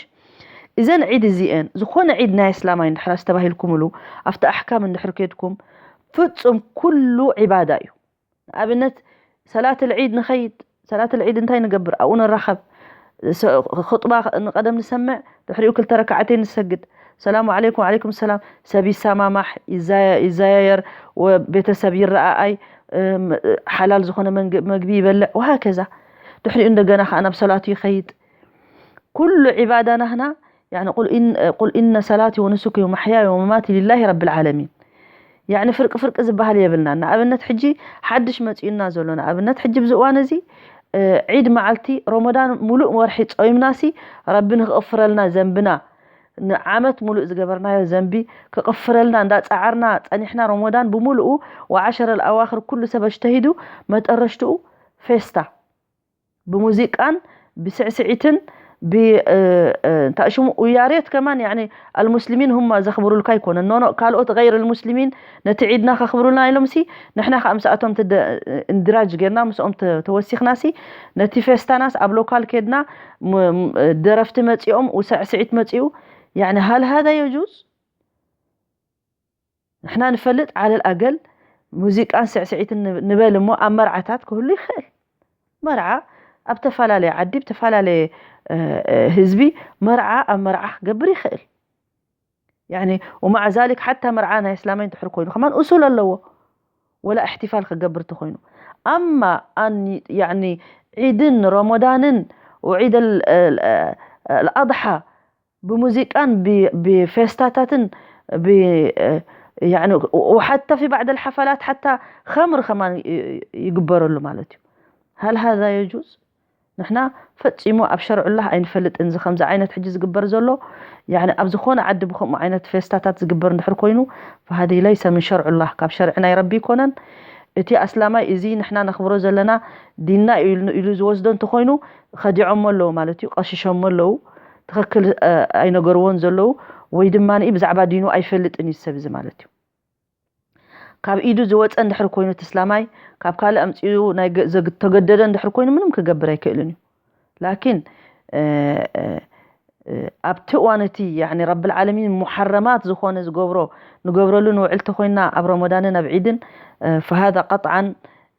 እዘን ዒድ እዚኤን፣ ዝኾነ ዒድ ናይ እስላማይ እንድሕር ኣስተባሂልኩምሉ፣ ኣብቲ ኣሕካም እንድሕር ከድኩም፣ ፍጹም ኩሉ ዒባዳ እዩ። ንኣብነት፣ ሰላት ልዒድ ንኸይድ፣ ሰላት ልዒድ እንታይ ንገብር? ኣብኡ ንራኸብ። ስ-፣ ኹጥባ ንቐደም ንሰምዕ፣ ድሕሪኡ ክልተ ረካዓተይ ንሰግድ። ሰላሙ ዓለይኩም፣ ወዓለይኩም ሰላም። ሰብ ይሰማማሕ፣ ይዛየ-፣ ይዘያየር፣ ወ-፣ ቤተሰብ ይረኣኣይ፣ እም፣ ሓላል ዝኾነ መንግ-፣ መግቢ ይበልዕ፣ ወሃከዛ። ድሕሪኡ እንደገና ኸዓ ናብ ሰላቱ ይኸይድ። ኩሉ ዒባዳ ናህና፣ ያዕኒ፣ ቁል ኢን-፣ ቁል ኢነ ሰላቲ ወኑሱኪ ወመሕያየ ወመማቲ ሊላሂ ረብል ዓለሚን። ያዕኒ፣ ፍርቂ ፍርቂ ዝበሃል የብልናን። ንኣብነት፣ ሕጂ ሓድሽ መጺኡና ዘሎ፣ ንኣብነት፣ ሕጂ ብዚ እዋን እዚ፣ እ፣ ዒድ መዓልቲ፣ ሮሞዳን ሙሉእ ወርሒ ጾይምናሲ፣ ረቢ ንኽቕፍረልና ዘንብና፣ ንዓመት ሙሉእ ዝገበርናዮ ዘንቢ ክቕፍረልና እንዳጻዓርና ጸኒሕና፣ ሮሞዳን ብምሉኡ ወዓሸረ ኣልኣዋኽር ኩሉ ሰብ ኣጅተሂዱ፣ መጠረሽትኡ ፌስታ። ብሙዚቃን ብስዕስዒትን ብ-፣ እ፣ እ፣ እንታይ ሽሙ፣ ውያሬት ከማን፣ ያዕኒ፣ ኣልሙስሊሚን ሁማ ዘኽብሩልካ ኣይኮነን። ኖ፣ ኖ፣ ካልኦት ገይር ኣልሙስሊሚን ነቲ ዒድና ከኽብሩልና ኢሎምሲ፣ ንሕና ከኣ ምስኣቶም ትደ-፣ እንድራጅ ጌርና፣ ምስኦም ተ-፣ ተወሲኽናሲ፣ ነቲ ፌስታናስ ኣብ ሎካል ኬድና፣ ም-፣ ም-፣ ደረፍቲ መጺኦም፣ ውስዕስዒት መጺኡ፣ ያዕኒ፣ ሃል ሃዛ የጁዝ? ንሕና ንፈልጥ ዓለል ኣገል ሙዚቃን ስዕስዒትን ንብ-፣ ንበል እሞ ኣብ መርዓታት ክህሉ ይኽእል። መርዓ ኣብ ተፈላለየ ዓዲ፣ ብተፈላለየ፣ እ፣ እ፣ ህዝቢ መርዓ ኣብ መርዓ ክገብር ይኽእል። ያዕኒ፣ ወማዕ ዛሊክ ሓታ መርዓ ናይ እስላማይ እንድሕር ኮይኑ ከማን እሱል ኣለዎ። ወላ እሕትፋል ክገብር እንተኾይኑ። ኣማ ኣን-፣ ያዕኒ፣ ዒድን ረመዳንን ወዒድ ኣል-፣ ኣል-፣ ኣልኣድሓ ብሙዚቃን ብ-፣ ብፌስታታትን ብ-፣ ያዕኒ፣ ወሓታ ፊ ባዕድ ኣልሓፈላት ሓታ ኸምር ከማን ይ-፣ ይግበረሉ ማለት እዩ። ሃል ሃዛ የጁዝ? ንሕና ፈጺሙ ኣብ ሸርዑላህ ኣይንፈልጥን። እዚ ከምዚ ዓይነት ሕጂ ዝግበር ዘሎ፣ ያዕኒ፣ ኣብ ዝኾነ ዓዲ ብኸምኡ ዓይነት ፌስታታት ዝግበር እንድሕር ኮይኑ፣ ፈሃዚ ለይሰ ምን ሸርዑላህ፣ ካብ ሸርዒ ናይ ረቢ ኣይኮነን። እቲ ኣስላማይ እዚ ንሕና ነኽብሮ ዘለና ዲንና እዩ ኢሉ፣ ኢሉ ዝወስዶ እንተኾይኑ፣ ከዲዖሞ ኣለዉ ማለት እዩ፣ ቀሽሾሞ ኣለዉ፣ ትኽክል፣ እ፣ ኣይነገርዎን ዘለዉ፣ ወይ ድማ ብዛዕባ ዲኑ ኣይፈልጥን እዩ ሰብ እዚ ማለት እዩ። ካብ ኢዱ ዝወፀ እንድሕር ኮይኑ እቲ እስላማይ፣ ካብ ካልእ ኣምፂኡ ናይ ገ-፣ ዘግ-፣ ተገደደ እንድሕር ኮይኑ ምንም ክገብር ኣይክእልን እዩ። ላኪን፣ እ፣ እ፣ እ፣ ኣብቲ እዋን እቲ፣ ያዕኒ፣ ረብል ዓለሚን ሙሓረማት ዝኾነ ዝገብሮ፣ ንገብረሉ ንውዕል ተኾይንና ኣብ ረመዳንን ኣብ ዒድን፣ እ፣ ፈሃዛ ቀጥዓን፣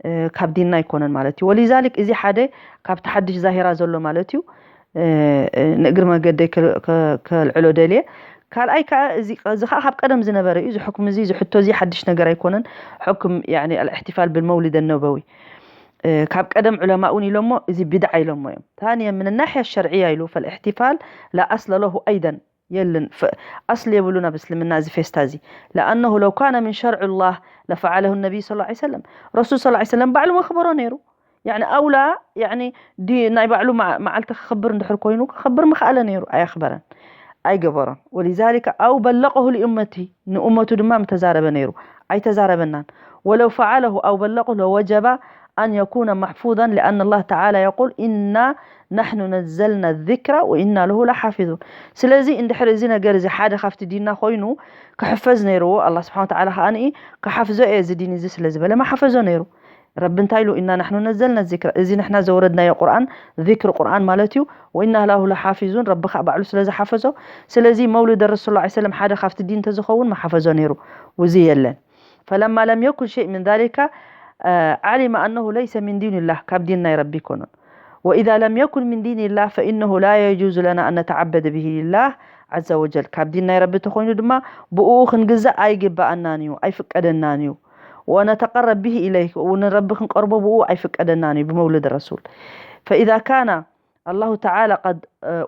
እ፣ ካብ ዲንና ኣይኮነን ማለት እዩ። ወሊዛሊክ እዚ ሓደ ካብቲ ሓድሽ ዛሂራ ዘሎ ማለት እዩ። እ፣ እ፣ ንእግሪ መገደይ ከል-፣ ከ-፣ ከልዕሎ ደልየ። ካልኣይ ከኣ እዚ፣ እዚ ከኣ ካብ ቀደም ዝነበረ እዩ። እዚ ሕክሚ እዚ፣ እዚ ሕቶ እዚ ሓድሽ ነገር ኣይኮነን። ሕክም፣ ያዕኒ፣ ኣልእሕትፋል ብልመውሊድ ነበዊ፣ እ፣ ካብ ቀደም ዑለማ እውን ኢሎሞ፣ እዚ ቢድዓ ኢሎሞ እዮም። ታንየ ምን ናሕያ ሸርዕያ ኢሉ፣ ፈልእሕትፋል ላ ኣስለ ለሁ ኣይደን። የልን፣ ፈ-፣ ኣስሊ የብሉን ኣብ እስልምና እዚ ፌስታ እዚ። ለኣነሁ ለው ካነ ምን ሸርዕላህ ለፈዓለሁ ነቢይ ሰለላሁ ዐለይሂ ወሰለም። ረሱል ሰለላሁ ዐለይሂ ወሰለም ባዕሉ መኽበሮ ነይሩ። ያዕኒ ኣውላ፣ ያዕኒ ዲ-፣ ናይ ባዕሉ መዓ-፣ መዓልቲ ክኽብር እንድሕር ኮይኑ፣ ክኽብር ምኽኣለ ነይሩ። ኣየኽበረን፣ ኣይገበሮን። ወሊዛሊከ ኣው በለቀሁ ሊኡመቲ፣ ንኡመቱ ድማ ምተዛረበ ነይሩ። ኣይተዛረበናን። ወለው ፈዓለሁ ኣው በለቀሁ ለወጀበ ኣን የኩነ መሕፉዘን ሊኣነ ላህ ተዓላ የቁል ኢና ናሕኑ ነዘልና ዚክረ ወኢና ለሁ ለሓፊዙን። ስለዚ እንድሕር እዚ ነገር እዚ ሓደ ካብቲ ዲንና ኮይኑ ክሕፈዝ ነይርዎ፣ ኣላህ ስብሓን ወተዓላ ከኣ ክሓፍዞ እየ እዚ ዲን እዚ ስለ ዝበለ መሓፈዞ ነይሩ። ረቢ እንታይ ኢሉ? ኢና ናሕኑ ነዘልና ዚክራ፣ እዚ ንሕና ዘወረድናዮ ቁርኣን፣ ዚክር ቁርኣን ማለት እዩ። ወኢና ላሁ ለሓፊዙን፣ ረቢ ከዓ ባዕሉ ስለ ዝሓፈዞ። ስለዚ መውሊድ ረሱል ላ ሰለም ሓደ ካብቲ ዲን እንተዝኸውን መሓፈዞ ነይሩ። ውዚ የለን። ፈለማ ለም የኩን ሸይ ምን ዛሊካ ዓሊመ ኣነሁ ለይሰ ምን ዲንላህ፣ ካብ ዲን ናይ ረቢ ይኮኑን። ወኢዛ ለም የኩን ምን ዲንላህ ፈኢነሁ ላ የጁዙ ለና ኣን ነተዓበደ ብሂ ሊላህ ዓዘ ወጀል፣ ካብ ዲን ናይ ረቢ ተኾይኑ ድማ ብኡ ክንግዛእ ኣይግባኣናን እዩ፣ ኣይፍቀደናን እዩ። ወነተቀረብ ብሂ ኢለይህ፣ ንረቢ ክንቀርቦ ብኡ ኣይፍቀደናን እዩ ብመውልድ ረሱል። ፈኢዛ ካነ ኣላሁ ተዓላ ቀድ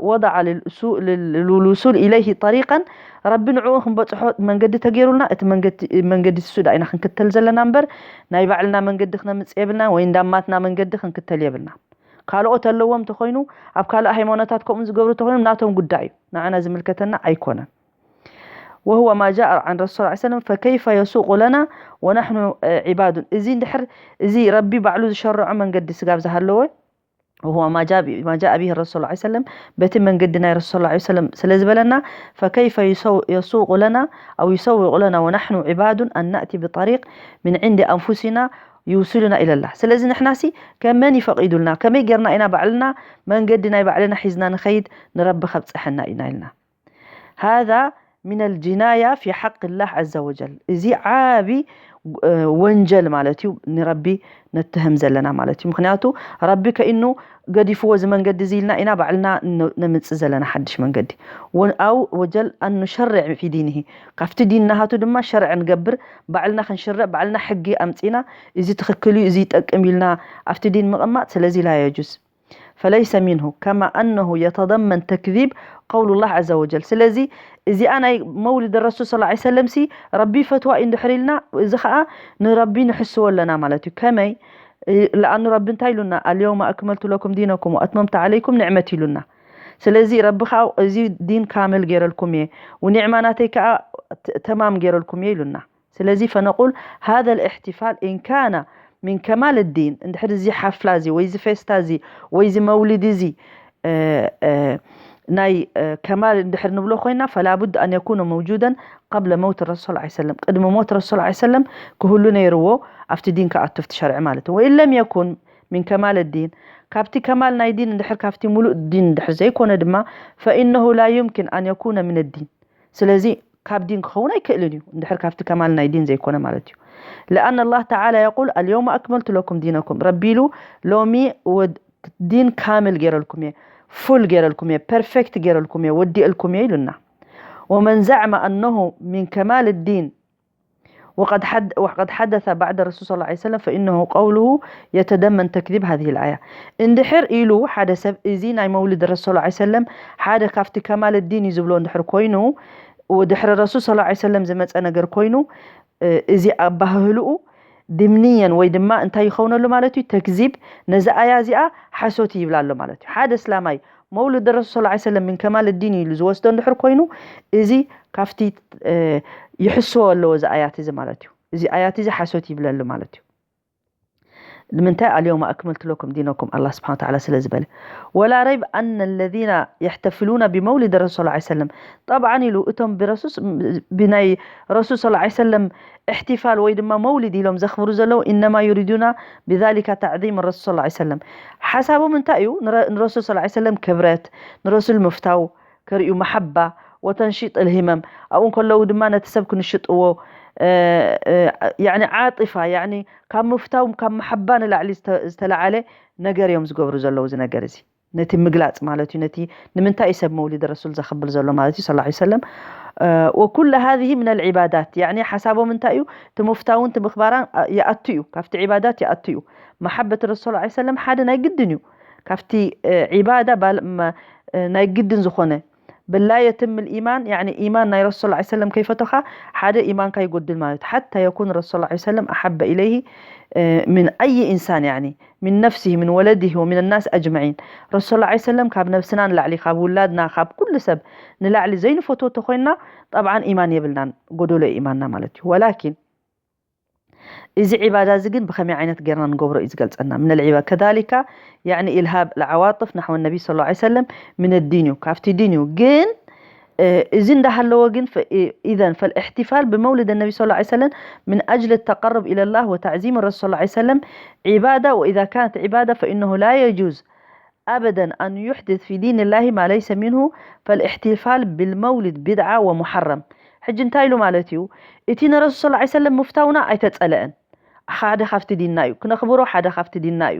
ወضع ልልውሱል ኢለይህ ጠሪቀን፣ ረቢ ንዕኡ ክንበፅሖ መንገዲ ተገይሩልና፣ እቲ መንገዲ ንሱ ዳ ኢና ክንክተል ዘለና እምበር ናይ ባዕልና መንገዲ ክነምፅእ የብልና ወይ እንዳማትና መንገዲ ክንክተል የብልና። ካልኦት ኣለዎም እንተኾይኑ ኣብ ካልእ ሃይማኖታት ከምኡ ዝገብሩ እንተኾይኖም ናቶም ጉዳይ እዩ፣ ንዓና ዝምልከተና ኣይኮነን። وهو ما جاء عن رسول صلى الله عليه وسلم فكيف يسوق لنا ونحن عباد። እዚ እንድሕር እዚ ረቢ ባዕሉ ዝሸረዖ መንገዲ ስጋብ ዝሃለወ وهو ما جاء ما جاء به الرسول صلى الله عليه وسلم በቲ መንገዲ ናይ ረሱል صلى الله عليه وسلم ስለ ዝበለና فكيف يسوق لنا أو يسوق لنا ونحن عباد أن نأتي بطريق من عند أنفسنا يوصلنا إلى الله። ስለዚ ንሕናሲ ከመን ይፈቒዱልና? ከመይ ጌርና ኢና ባዕልና መንገዲ ናይ ባዕልና ሒዝና ንኸይድ ንረቢ ከብፀሐና ኢና ኢልና። هذا من الجناية في حق الله عز وجل። እዚ ዓቢ ወንጀል ማለት እዩ፣ ንረቢ ነትህም ዘለና ማለት እዩ። ምክንያቱ ረቢ ከኢኑ ገዲፍዎ እዚ መንገዲ እዚ ኢልና ኢና ባዕልና ነምፅእ ዘለና ሓድሽ መንገዲ። أو وجل أن نشرع في دينه። ካብቲ ዲን ናሃቱ ድማ ሸርዕ ንገብር፣ ባዕልና ክንሽርዕ፣ ባዕልና ሕጊ ኣምፂና፣ እዚ ትኽክል እዩ፣ እዚ ይጠቅም ኢልና ኣብቲ ዲን ምቕማጥ፣ ስለዚ ላ የጁዝ። فليس منه كما أنه يتضمن تكذيب قول الله عز وجل። ስለዚ እዚኣ ናይ መውሊድ ረሱል صلى الله عليه وسلم ሲ ረቢ ፈትዋ እዩ እንድሕር ኢልና፣ እዚ ከዓ ንረቢ ንሕስዎ ኣለና ማለት እዩ። ከመይ? ለኣኑ ረቢ እንታይ ኢሉና? اليوم أكملت لكم دينكم وأتممت عليكم نعمتي ኢሉና። ስለዚ ረቢ ከዓ እዚ ዲን ካምል ገይረልኩም እየ፣ ኒዕማ ናተይ ከዓ ተማም ገይረልኩም እየ ኢሉና። ስለዚ فنقول هذا الاحتفال إن كان من كمال الدين، እንድሕር እዚ ሓፍላ እዚ ወይ እዚ ፌስታ እዚ ወይ እዚ መውሊድ እዚ ናይ ከማል እንድሕር ንብሎ ኮይና فلا بد أن يكون موجودا قبل موت الرسول صلى الله عليه وسلم። ቅድሚ ሞት ረሱል صلى الله عليه وسلم ክህሉ ነይርዎ፣ ኣብቲ ዲን ክኣቱ ኣብቲ ሸርዒ ማለት እዩ። وإن لم يكن من كمال الدين، ካብቲ ከማል ናይ ዲን እንድሕር ካብቲ ሙሉእ ዲን እንድሕር ዘይኮነ ድማ فإنه لا يمكن أن يكون من الدين። ስለዚ ካብ ዲን ክኸውን ኣይክእልን እዩ፣ እንድሕር ካብቲ ከማል ናይ ዲን ዘይኮነ ማለት እዩ። لأن الله تعالى يقول اليوم أكملت لكم دينكم። ረቢ ኢሉ ሎሚ ዲን ካምል ገይረልኩም እየ፣ ፉል ገይረልኩም እየ፣ ፐርፌክት ገይረልኩም እየ፣ ወዲእልኩም እየ ኢሉና። ومن زعم أنه من كمال الدين وقد حد وقد حدث بعد الرسول صلى الله عليه وسلم فإنه قوله يتضمن تكذيب هذه الآية። እንድሕር ኢሉ ሓደ ሰብ እዚ ናይ መውሊድ ረሱል صلى الله عليه وسلم ሓደ ካብቲ ከማል ዲን እዩ ዝብሎ እንድሕር ኮይኑ፣ ወድሕሪ ረሱል صلى الله عليه وسلم ዝመፀ ነገር ኮይኑ፣ እዚ ኣባህህልኡ ድምንየን ወይ ድማ እንታይ ይኸውነሉ ማለት እዩ? ተክዚብ፣ ነዚ ኣያ እዚኣ ሓሶት ይብላ ኣሎ ማለት እዩ። ሓደ እስላማይ መውልድ ረሱል صلى الله عليه وسلم من كمال الدين ኢሉ ዝወስዶ እንድሕር ኮይኑ፣ እዚ ካብቲ ይሕስዎ ኣለዎ እዚ ኣያት እዚ ማለት እዩ። እዚ ኣያት እዚ ሓሶት ይብለሉ ማለት እዩ። ንምንታይ اليوم أكملت لكم دينكم ኣላ ስብሓን ወተዓላ ስለ ዝበለ። ولا ريب أن الذين يحتفلون بمولد الرسول صلى الله عليه وسلم طبعا ኢሉ እቶም ብረሱስ ብናይ ረሱል صلى الله عليه وسلم احتفال ወይ ድማ መውሊድ ኢሎም ዘኽብሩ ዘለዉ إنما يريدون بذلك تعظيم الرسول صلى الله عليه وسلم ሓሳቦም እንታይ እዩ? ንረሱል صلى الله عليه وسلم ክብረት ንረሱል ምፍታው ከርእዩ መሓባ وتنشيط الهمم ኣብኡ ከለዉ ድማ ነቲ ሰብ ክንሽጥዎ يعني عاطفة يعني ካብ ምፍታው ካብ መሓባ ንላዕሊ ዝተለዓለ ነገር እዮም ዝገብሩ ዘለዉ እዚ ነገር እዚ ነቲ ምግላፅ ማለት እዩ ነቲ ንምንታይ እዩ ሰብ መውሊድ ረሱል ዘኽብር ዘሎ ማለት እዩ صلى الله عليه وسلم وكل هذه من العبادات يعني ሓሳቦም እንታይ እዩ እቲ ምፍታውን እቲ ምኽባራን ይኣቱ እዩ ካብቲ عبادات ይኣቱ እዩ محبة الرسول صلى الله عليه وسلم ሓደ ናይ ግድን እዩ ካብቲ عبادة ናይ ግድን ዝኾነ بل لا يتم الإيمان يعني إيمان ናይ ረሱል صلى الله عليه وسلم ከይፈተኻ ሓደ إيمانካ ይጎድል ማለት حتى يكون الرسول صلى الله عليه وسلم أحب إليه من أي إنسان يعني من نفسه من ولده ومن الناس أجمعين ረሱል صلى الله عليه وسلم ካብ ነብስና ንላዕሊ ካብ ውላድና ካብ ኩሉ ሰብ ንላዕሊ ዘይንፈትዎ ተኾይንና طبعا إيمان የብልናን ጎደሎ إيمانና ማለት እዩ ولكن እዚ ዒባዳ እዚ ግን ብኸመይ ዓይነት ጌርና ንገብሮ እዩ ዝገልጸና من العبادة كذلك يعني إلهاب العواطف نحو النبي صلى الله عليه وسلم من الدين እዩ ካብቲ ዲን እዩ ግን إذن ده هلو جن ف-، إذن فالاحتفال بمولد النبي صلى الله عليه وسلم من أجل التقرب إلى الله وتعظيم الرسول صلى الله عليه وسلم عبادة، وإذا كانت عبادة فإنه لا يجوز أبدا أن يحدث في دين الله ما ليس منه، فالاحتفال بالمولد بدعة ومحرم. ሕጂ እንታይ ኢሉ ማለት እዩ? እቲ ንረሱል ሰለላሁ ዐለይሂ ወሰለም ምፍታውና ኣይተጸለአን። ሓደ ካብቲ ዲንና እዩ። ክነኽብሮ ሓደ ካብቲ ዲንና እዩ።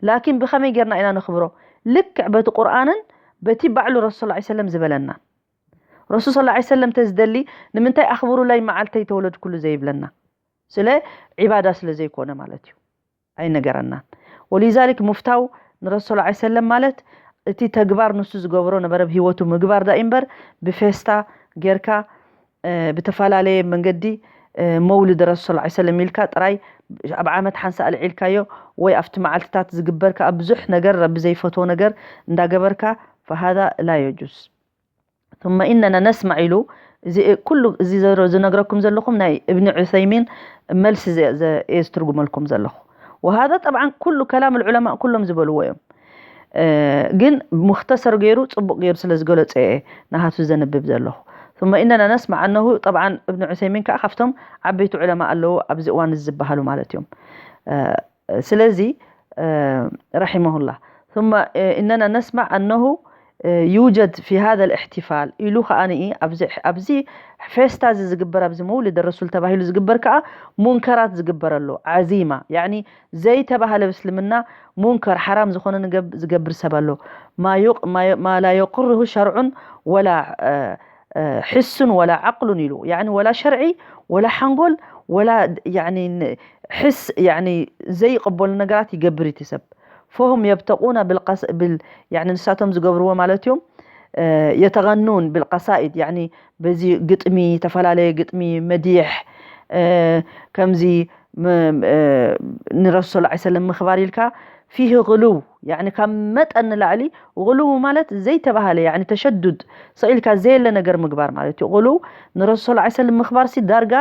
ላኪን ብኸመይ ጌርና ኢና ነኽብሮ? ልክዕ በቲ ቁርኣንን በቲ ባዕሉ ረሱል ሰለላሁ ዐለይሂ ወሰለም ዝበለና። ረሱል ሰለላሁ ዐለይሂ ወሰለም ተዝደሊ ንምንታይ ኣኽብሩለይ መዓልተይ ተወለድኩሉ ዘይብለና? ስለ ዒባዳ ስለ ዘይኮነ ማለት እዩ። ኣይነገረናን። ወሊዛሊክ ምፍታው ንረሱል ሰለላሁ ዐለይሂ ወሰለም ማለት እቲ ተግባር ንሱ ዝገብሮ ነበረ፣ ብህይወቱ ምግባር ዳኢ እምበር ብፌስታ ጌርካ፣ እ፣ ብተፈላለየ መንገዲ፣ እ፣ መውልድ ረሱል ሰለላሁ ዐለይሂ ወሰለም ኢልካ ጥራይ ኣብ ዓመት ሓንሳ ኣልዒልካዮ ወይ ኣብቲ መዓልትታት ዝግበር ከኣ ብዙሕ ነገር ረቢ ዘይፈትዎ ነገር እንዳገበርካ፣ ፈሃዛ ላ የጁዝ። ثم إننا نسمع ኢሉ፣ እዚ ኩሉ እዚ ዘረ-፣ ዝነግረኩም ዘለኹም ናይ እብኒ ዑሰይሚን መልሲ ዘ-፣ ዘ-፣ እየ ዝትርጉመልኩም ዘለኹ። وهذا طبعا ኩሉ ከላም العلماء ኩሎም ዝበልዎ እዮም። እ፣ ግን ሙኽተሰር ገይሩ ጽቡቕ ገይሩ ስለ ዝገለጾ እየ ናሃቱ ዘንብብ ዘለኹ። ثم إننا نسمع أنه طبعا እብኒ ዑሰይሚን ከኣ ካብቶም ዓበይቲ ዑለማ ኣለዉ ኣብዚ እዋን እዚ ዝበሃሉ ማለት እዮም። እ፣ ስለዚ፣ እ፣ ረሒመሁላህ። ثم إننا نسمع أنه يوجد في هذا الاحتفال ኢሉ ከኣ ንኢ ኣብዚ፣ ኣብዚ ፌስታ እዚ ዝግበር፣ ኣብዚ መውሊድ ረሱል ተባሂሉ ዝግበር ከኣ ሙንከራት ዝግበር ኣሎ። ዓዚማ፣ ያዕኒ ዘይተባህለ ብእስልምና ሙንከር ሓራም ዝኾነ ንገብ-፣ ዝገብር ሰብ ኣሎ። ما يق-، ما ي-، ما لا يقره شرع ولا، እ፣ እ፣ ሕሱን ወላ ዓቅሉን ኢሉ፣ ያዕኒ ወላ ሸርዒ፣ ወላ ሓንጎል፣ ወላ ያዕኒ ን-፣ ሕስ፣ ያዕኒ ዘይቕበሉ ነገራት ይገብር እቲ ሰብ። فهم يبتغون بالقص-، بال-، ያዕኒ ንሳቶም ዝገብርዎ ማለት እዮም፣ እ፣ يتغنون بالقصائد፣ ያዕኒ በዚ ግጥሚ፣ ዝተፈላለየ ግጥሚ፣ መዲሕ፣ እ፣ ከምዚ ም-፣ እ፣ ንረሱል ሰለላሁ ዐለይሂ ወሰለም ምኽባር ኢልካ ፊህ ግሉው፣ ያዕኒ ካብ መጠን ንላዕሊ፣ ግሉው ማለት ዘይተባህለ፣ ያዕኒ ተሸዱድ፣ ስቕ ኢልካ ዘየለ ነገር ምግባር ማለት እዩ። ግሉው ንረሱል ሰለላሁ ዐለይሂ ወሰለም ምኽባር ሲ ዳርጋ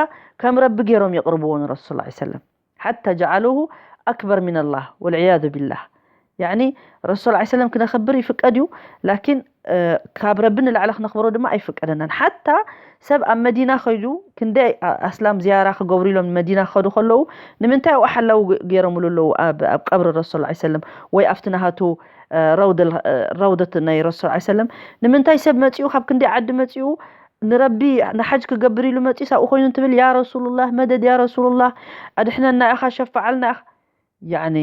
ከም ረቢ ገይሮም የቕርብዎ ንረሱል ሰለላሁ ዐለይሂ ወሰለም። ሓታ ጀዓሉሁ ኣክበር ሚነላህ ወልዕያዙ ቢላህ። ያዕኒ ረሱል ሰለላሁ ዐለይሂ ወሰለም ክነኽብር ይፍቀድ እዩ፣ ላኪን፣ እ፣ ካብ ረቢ ንላዕሊ ክነኽብሮ ድማ ኣይፍቀደናን። ሓታ ሰብ ኣብ መዲና ኸይዱ ክንደይ ኣ-፣ ኣስላም ዝያራ ክገብሩ ኢሎም መዲና ክኸዱ ከለዉ ንምንታይ ኣብኡ ሓላዊ ገ-፣ ገይሮምሉ ኣለዉ? ኣብ፣ ኣብ ቀብሪ ረሱል ሰለላሁ ዐለይሂ ወሰለም ወይ ኣብቲ ናሃቱ፣ እ፣ ረውደል-፣ እ፣ ረውደት ናይ ረሱል ሰለላሁ ዐለይሂ ወሰለም ንምንታይ ሰብ መጺኡ ካብ ክንደይ ዓዲ መጺኡ ንረቢ ንሓጅ ክገብር ኢሉ መጺኡ ሳብኡ ኮይኑ እንትብል ያ ረሱሉላህ መደድ ያ ረሱሉላህ ኣድሕነና ኢኻ ሸፋዓልና ኢኻ ያዕኒ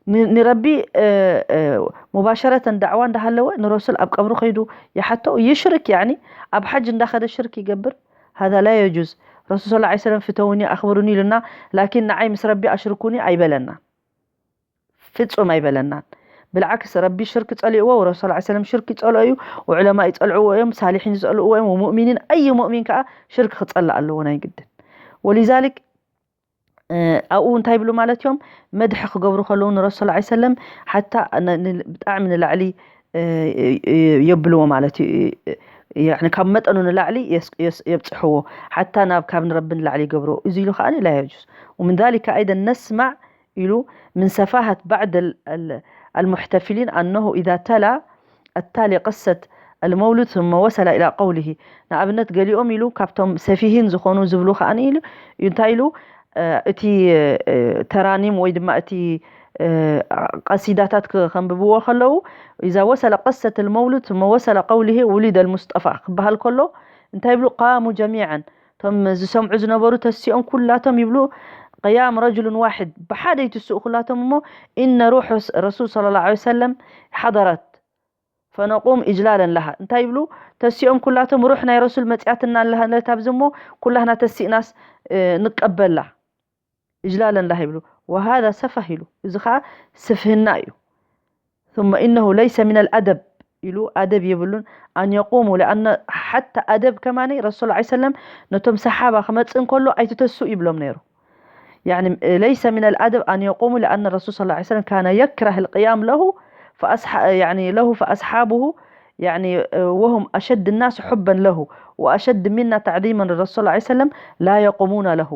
ን-፣ ንረቢ፣ እ፣ እ፣ ሙባሸረተን ዳዕዋ እንዳሃለወ ንረሱል ኣብ ቀብሩ ከይዱ ይሓቶ ይሽርክ፣ ያዕኒ ኣብ ሓጅ እንዳኸደ ሽርክ ይገብር። ሃዛ ላ የጁዝ። ረሱል ሰለላሁ ዐለይሂ ወሰለም ፍተውኒ ኣኽብሩኒ ኢሉና፣ ላኪን ንዓይ ምስ ረቢ ኣሽርኩኒ ኣይበለና። ፍጹም ኣይበለናን። ብልዓክስ ረቢ ሽርክ ጸሊእዎ፣ ወረሱል ሰለላሁ ዐለይሂ ወሰለም ሽርክ ይጸልኦ እዩ፣ ወዑለማ ይጸልዕዎ እዮም፣ ሳሊሒን ይጸልእዎ እዮም፣ ወሙእሚኒን፣ ኣይ ሙእሚን ከኣ ሽርክ ክጸልእ ኣለዎ ናይ ግድን። ወሊዛሊክ እ፣ ኣብኡ እንታይ ይብሉ ማለት እዮም? መድሒ ክገብሩ ከለዉ ንረሱል ሰለላሁ ዐለይሂ ወሰለም ሓታ ነ-፣ ን-፣ ብጣዕሚ ንላዕሊ፣ እ፣ እ፣ የብልዎ ማለት እዩ። ያዕኒ ካብ መጠኑ ንላዕሊ የስ-፣ የስ-፣ የብጽሕዎ። ሓታ ናብ ካብ ንረቢ ንላዕሊ ይገብርዎ። እዚ ኢሉ ከኣ ላ የጁዝ። ومن ذلك أيضا نسمع ኢሉ من سفاهة بعض ال-، ال-، المحتفلين أنه إذا تلا التالي قصة المولد ثم وصل إلى قوله ንኣብነት ገሊኦም ኢሉ ካብቶም ሰፊሂን ዝኾኑ ዝብሉ ከኣ ኢሉ እንታይ ኢሉ እ፣ እቲ እ፣ ተራኒም ወይ ድማ እቲ እ፣ ቀሲዳታት ክ-፣ ከንብብዎ ከለዉ إذا وصل قصة المولد ثم وصل قوله ولد المصطفى ክበሃል ከሎ እንታይ ይብሉ قاموا جميعا እቶም ዝሰምዑ ዝነበሩ ተሲኦም ኩላቶም ይብሉ قيام رجل واحد ብሓደ ይትስኡ ኩላቶም እሞ إن روح رسول صلى الله عليه وسلم حضرت فنقوم إجلالا لها እንታይ ይብሉ ተሲኦም ኩላቶም ሩሕ ናይ ረሱል መጽያትና ኣለሃለት ኣብዚ እሞ ኩላህና ተሲእናስ እ፣ ንቀበላ إجلالا لها ይብሉ وهذا سفه ኢሉ እዚ ኸዓ ስፍህና እዩ ثم إنه ليس من الأدب ኢሉ ኣደብ የብሉን أن يقوموا لأن حتى ኣደብ ከማነይ ረሱል ዐለይሂ ሰለም ነቶም ሰሓባ ክመጽእ እንከሎ ኣይትተስኡ ይብሎም ነይሩ يعني ليس من الأدب أن يقوموا لأن الرسول صلى الله عليه وسلم كان يكره القيام له فأصح-، يعني له فأصحابه يعني، آه، وهم أشد الناس حبا له وأشد منا تعظيما للرسول صلى الله عليه وسلم لا يقومون له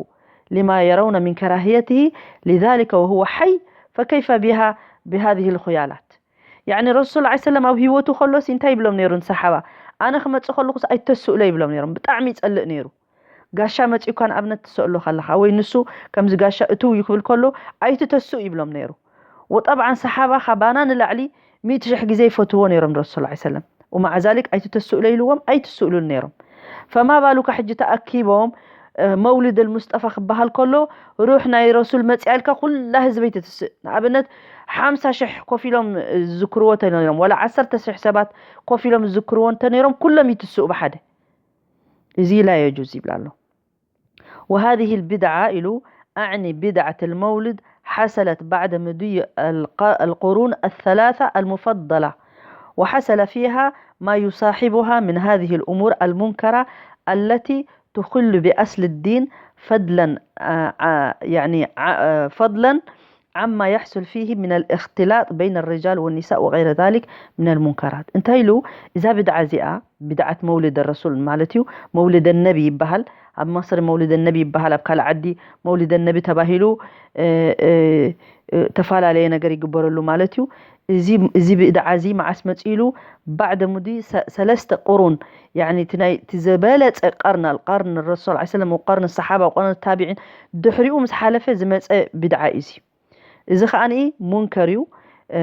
لما يرون من كراهيته لذلك وهو حي، فكيف بها بهذه الخيالات؟ يعني الرسول صلى الله عليه وسلم ኣብ ህይወቱ ከሎስ እንታይ ይብሎም ነይሩ ንሰሓባ? ኣነ ክመጽእ ከለኹስ ኣይትተስኡለይ ይብሎም ነይሮም። ብጣዕሚ ይጸልእ ነይሩ። ጋሻ መጺኡካ ንኣብነት ትሰእሎ ካለኻ ወይ ንሱ ከምዚ ጋሻ እትው እዩ ክብል ከሎ ኣይትተስኡ ይብሎም ነይሩ። ወጠብዓን ሰሓባ ካባና ንላዕሊ ሚእቲ ሽሕ ግዜ ይፈትዎ ነይሮም ረሱል ሰለላሁ ዐለይሂ ወሰለም። ومع ذلك ኣይትተስኡለይ ኢልዎም ኣይትስእሉን ነይሮም። ፈማ ባሉካ ሕጂ ተኣኪቦም መውሊድ ልሙስጠፋ ክበሃል ከሎ ሩሕ ናይ ረሱል መፅያ ኢልካ ኩላ ህዝበይ ትትስእ። ንኣብነት ሓምሳ ሽሕ ኮፍ ኢሎም ዝዝክርዎ ተነይሮም ዋላ ዓሰርተ ሽሕ ሰባት ኮፍ ኢሎም ዝዝክርዎ እንተነይሮም ኩሎም ይትስኡ ብሓደ። እዚ ላ የጁዝ ይብል ኣሎ። وهذه البدعة إلو أعني بدعة المولد حصلت بعد مضي الق- القرون الثلاثة المفضلة، وحصل فيها ما يصاحبها من هذه الأمور المنكرة التي تخل بأصل الدين، فضلا آه، آه، يعني آه، فضلا عما يحصل فيه من الاختلاط بين الرجال والنساء وغير ذلك من المنكرات. እንታይ ኢሉ እዛ ብድዓ እዚኣ ብድዓት መውሊድ ረሱል ማለት እዩ። መውሊድ ነቢ ይበሃል። ኣብ መصر መውሊድ ነቢ ይበሃል። ኣብ ካልእ ዓዲ መውሊድ ነቢ ተባሂሉ እ፣ እ፣ እ፣ ተፈላለየ ነገር ይግበረሉ ማለት እዩ። እዚ እዚ ብድዓ እዚ መዓስ መፂኡ ኢሉ بعد مضي ሰለስተ ቁሩን يعني እቲ ናይ እቲ ዝበለፀ ቀርና ቀርን ረሱል ሰለላሁ ዐለይሂ ወሰለም ወቀርን ሰሓባ ወቀርን ታቢዒን ድሕሪኡ ምስ ሓለፈ ዝመፀ ብድዓ እዩ። እዚ ከዓኒ ሙንከር እዩ። እ፣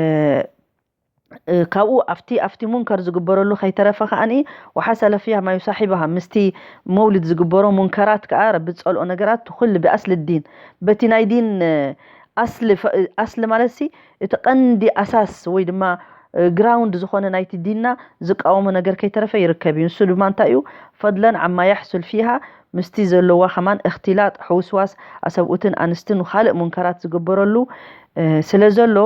እ፣ ካብኡ ኣብቲ ኣብቲ ሙንከር ዝግበረሉ ከይተረፈ ከዓኒ وحصل فيها ما يصاحبها ምስቲ መውሊድ ዝግበሮ ሙንከራት ከዓ ረቢ ዝፀልኦ ነገራት ትኹል ብኣስሊ ዲን በቲ ናይ ዲን እ፣ ኣስሊ ፈ- ኣስሊ ማለት ሲ እቲ ቀንዲ ኣሳስ ወይ ድማ ግራውንድ ዝኾነ ናይቲ ዲንና ዝቃወሞ ነገር ከይተረፈ ይርከብ እዩ። ንሱ ድማ እንታይ እዩ? ፈድለን ዓማ ያሕሱል ፊሃ ምስቲ ዘለዋ ከማን እኽትላጥ ሕውስዋስ ኣሰብኡትን ኣንስትን ካልእ ሙንከራት ዝግበረሉ እ፣ ስለ ዘሎ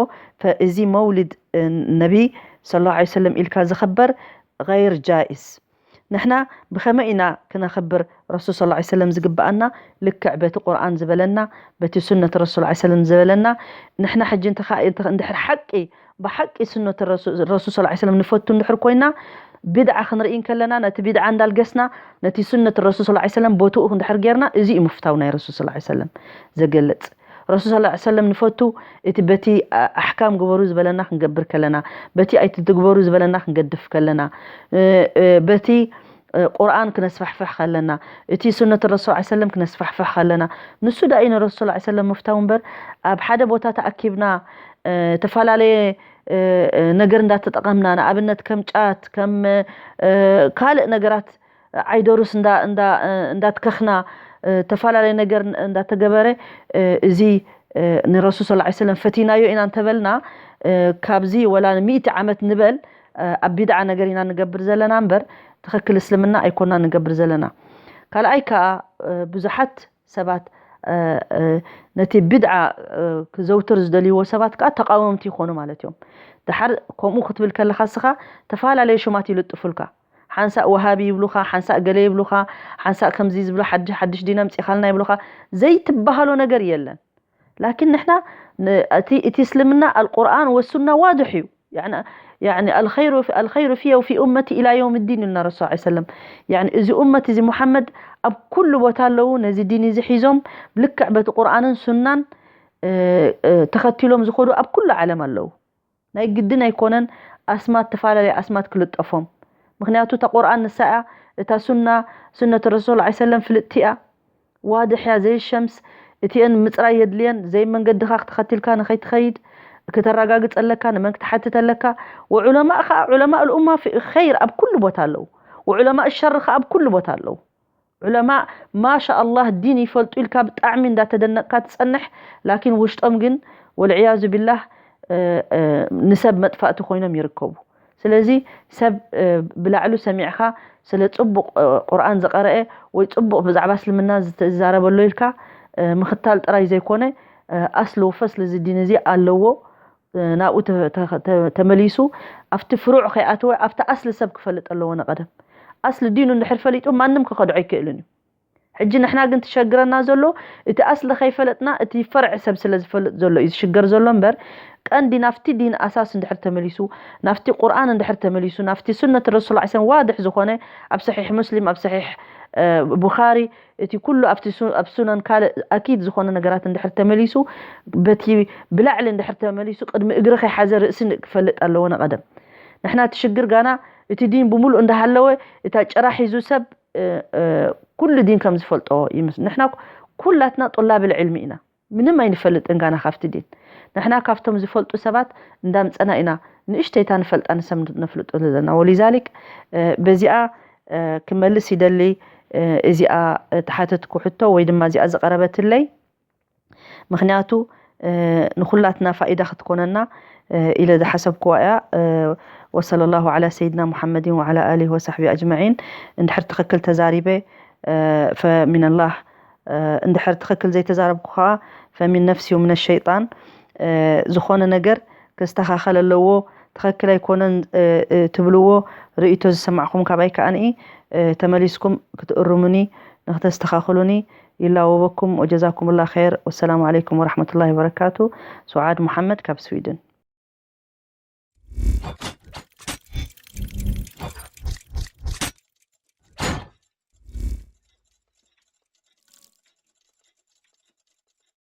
ፈ- እዚ መውሊድ እ፣ ነቢ ሰለላሁ ዐለይሂ ወሰለም ኢልካ ዝኸበር ገይር ጃኢዝ። ንሕና ብኸመይ ኢና ክነኽብር ረሱል ሰለላሁ ዐለይሂ ወሰለም ዝግብኣና? ልክዕ በቲ ቁርኣን ዝበለና በቲ ሱነት ረሱል ሰለላሁ ዐለይሂ ወሰለም ዝበለና። ንሕና ሕጂ እንተ እንድሕር ሓቂ ብሓቂ ሱነት ረሱል ሰለላሁ ዐለይሂ ወሰለም ንፈቱ እንድሕር ኮይና ብድዓ ክንርኢ እንከለና ነቲ ብድዓ እንዳልገስና ነቲ ሱነት ረሱል ሰለላሁ ዐለይሂ ወሰለም ቦትኡ እንድሕር ጌርና እዚ እዩ ምፍታው ናይ ረሱል ሰለላሁ ዐለይሂ ወሰለም ዘገልጽ። ረሱል ሰለላሁ ዐለይሂ ወሰለም ንፈቱ እቲ በቲ ኣሕካም ግበሩ ዝበለና ክንገብር ከለና በቲ ኣይትትግበሩ ዝበለና ክንገድፍ ከለና እ፣ እ፣ በቲ እ፣ ቁርኣን ክነስፋሕፍሕ ከለና እቲ ሱነት ረሱል ሰለላሁ ዐለይሂ ወሰለም ክነስፋሕፍሕ ከለና ንሱ ዳ እዩ ንረሱል ሰለላሁ ዐለይሂ ወሰለም ምፍታው እምበር ኣብ ሓደ ቦታ ተኣኪብና እ፣ ተፈላለየ እ፣ እ፣ ነገር እንዳተጠቐምና ንኣብነት ከም ጫት ከም እ፣ ካልእ ነገራት ዓይደሩስ እንዳ እንዳ እ፣ እንዳትከኽና እ፣ ተፈላለየ ነገር እንዳተገበረ እ፣ እዚ እ፣ ንረሱል ሰለላሁ ዐለይሂ ወሰለም ፈቲናዮ ኢና እንተበልና እ፣ ካብዚ ወላ ሚእቲ ዓመት ንበል እ፣ ኣብ ቢድዓ ነገር ኢና ንገብር ዘለና እምበር ትኽክል እስልምና ኣይኮና ንገብር ዘለና። ካልኣይ ከዓ እ፣ ብዙሓት ሰባት እ፣ እ፣ ነቲ ቢድዓ እ፣ ክዘውትር ዝደልይዎ ሰባት ከዓ ተቃወምቲ ይኾኑ ማለት እዮም። ድሓር ከምኡ ክትብል ከለካ እስኻ ተፈላለየ ሽማት ይልጥፉልካ። ሓንሳእ ወሃቢ ይብሉኻ፣ ሓንሳእ ገለ ይብሉኻ፣ ሓንሳእ ከምዚ ዝብሉ ሓድሽ ሓድሽ ዲን ኣምፂኻልና ይብሉኻ። ዘይትበሃሎ ነገር የለን። ላኪን ንሕና ን- እቲ እቲ እስልምና ኣልቁርኣን ወሱና ዋድሕ እዩ። يعني يعني الخير في الخير في وفي أمتي إلى يوم الدين ኢልና ረሱል ሰለላሁ ዐለይሂ ወሰለም። يعني እዚ ኡመት እዚ ሙሐመድ ኣብ ኩሉ ቦታ ኣለዉ። ነዚ ዲን እዚ ሒዞም ልክዕ በቲ ቁርኣንን ሱናን እ፣ እ፣ ተኸቲሎም ዝኸዱ ኣብ ኩሉ ዓለም ኣለዉ። ናይ ግድን ኣይኮነን ኣስማት ተፈላለየ ኣስማት ክልጠፎም። ምክንያቱ እታ ቁርኣን ንሳ እያ፣ እታ ሱና ሱነት ረሱል ሰለላሁ ዐለይሂ ወሰለም ፍልጥቲ እያ። ዋድሕ እያ ዘይሸምስ። እቲአን ምፅራይ የድልየን። ዘይ መንገድኻ ክትኸትልካ ንኸይትኸይድ ክተረጋግፅ ኣለካ። ንመን ክትሓትት ኣለካ? ወዑለማእ ከዓ ዑለማእ ልኡማ ፊ- ኸይር ኣብ ኩሉ ቦታ ኣለዉ። ወዑለማእ ሸር ከዓ ኣብ ኩሉ ቦታ ኣለዉ። ዑለማእ ማሻ ኣላህ ዲን ይፈልጡ ኢልካ ብጣዕሚ እንዳተደነቅካ ትፀንሕ። ላኪን ውሽጦም ግን ወልዕያዙ ቢላህ እ፣ እ፣ ንሰብ መጥፋእቲ ኮይኖም ይርከቡ። ስለዚ ሰብ እ፣ ብላዕሉ ሰሚዕኻ ስለ ፅቡቕ እ፣ ቁርኣን ዝቐረአ ወይ ፅቡቕ ብዛዕባ እስልምና ዝተዛረበሎ ኢልካ እ፣ ምኽታል ጥራይ ዘይኮነ እ፣ ኣስሊ ወፈስሊ እዚ ዲን እዚ ኣለዎ እ፣ ናብኡ ተ- ተ- ተ- ተመሊሱ ኣብቲ ፍሩዕ ከይኣተወ ኣብቲ ኣስሊ ሰብ ክፈልጥ ኣለዎ ንቐደም። ኣስሊ ዲኑ እንድሕር ፈሊጡ ማንም ክኸድዖ ኣይክእልን እዩ። ሕጂ ንሕና ግን ትሸግረና ዘሎ እቲ ኣስሊ ከይፈለጥና እቲ ፈርዒ ሰብ ስለ ዝፈልጥ ዘሎ እዩ ዝሽገር ዘሎ እምበር ቀንዲ ናፍቲ ዲን ኣሳስ እንድሕር ተመሊሱ ናፍቲ ቁርኣን እንድሕር ተመሊሱ ናፍቲ ሱነት ረሱል ላ ሰለም ዋድሕ ዝኾነ ኣብ ሰሒሕ ሙስሊም ኣብ ሰሒሕ እ፣ ቡኻሪ እቲ ኩሉ ኣብቲ ሱ- ኣብ ሱነን ካልእ ኣኪድ ዝኾነ ነገራት እንድሕር ተመሊሱ በቲ ብላዕሊ እንድሕር ተመሊሱ ቅድሚ እግሪ ከይሓዘ ርእሲ ክፈልጥ ኣለዎ ንቐደም ንሕና እቲ ሽግር ጋና እቲ ዲን ብምሉእ እንዳሃለወ እታ ጭራ ሒዙ ሰብ ኩሉ ዲን ከም ዝፈልጦ ይምስ ንሕና ኩላትና ጡላብል ዕልሚ ኢና። ምንም ኣይንፈልጥን ጋና ካብቲ ዲን። ንሕና ካብቶም ዝፈልጡ ሰባት እንዳምፀና ኢና ንእሽተይታ ንፈልጣ ንሰብ ነፍልጦ ዘለና። ወሊዛሊክ በዚኣ ክመልስ ይደሊ። እዚኣ ተሓተትኩ ሕቶ ወይ ድማ እዚኣ ዝቐረበትለይ ምክንያቱ ንኩላትና ፋኢዳ ክትኮነና ኢለ ዝሓሰብኩዋ እያ። ወሰለ ላሁ ዓላ ሰይድና ሙሓመድን ወዓላ ኣሊሂ ወሳሕቢ ኣጅመዒን። እንድሕር ትኽክል ተዛሪበ ፈሚነላህ፣ እንድሕር ትኽክል ዘይተዛረብኩ ከዓ ፈሚን ነፍሲ ወሚነ ሸይጣን። ዝኾነ ነገር ክስተኻኸል ኣለዎ፣ ትኽክል ኣይኮነን ትብልዎ ርእይቶ ዝሰማዕኹም ካባይ ከዓንኢ ተመሊስኩም ክትእርሙኒ ንክተስተኻኽሉኒ ይላወበኩም። ወጀዛኩምላ ኸይር። ወሰላሙ ዓለይኩም ወራሕመቱላሂ ወበረካቱ። ሱዓድ ሙሓመድ ካብ ስዊድን።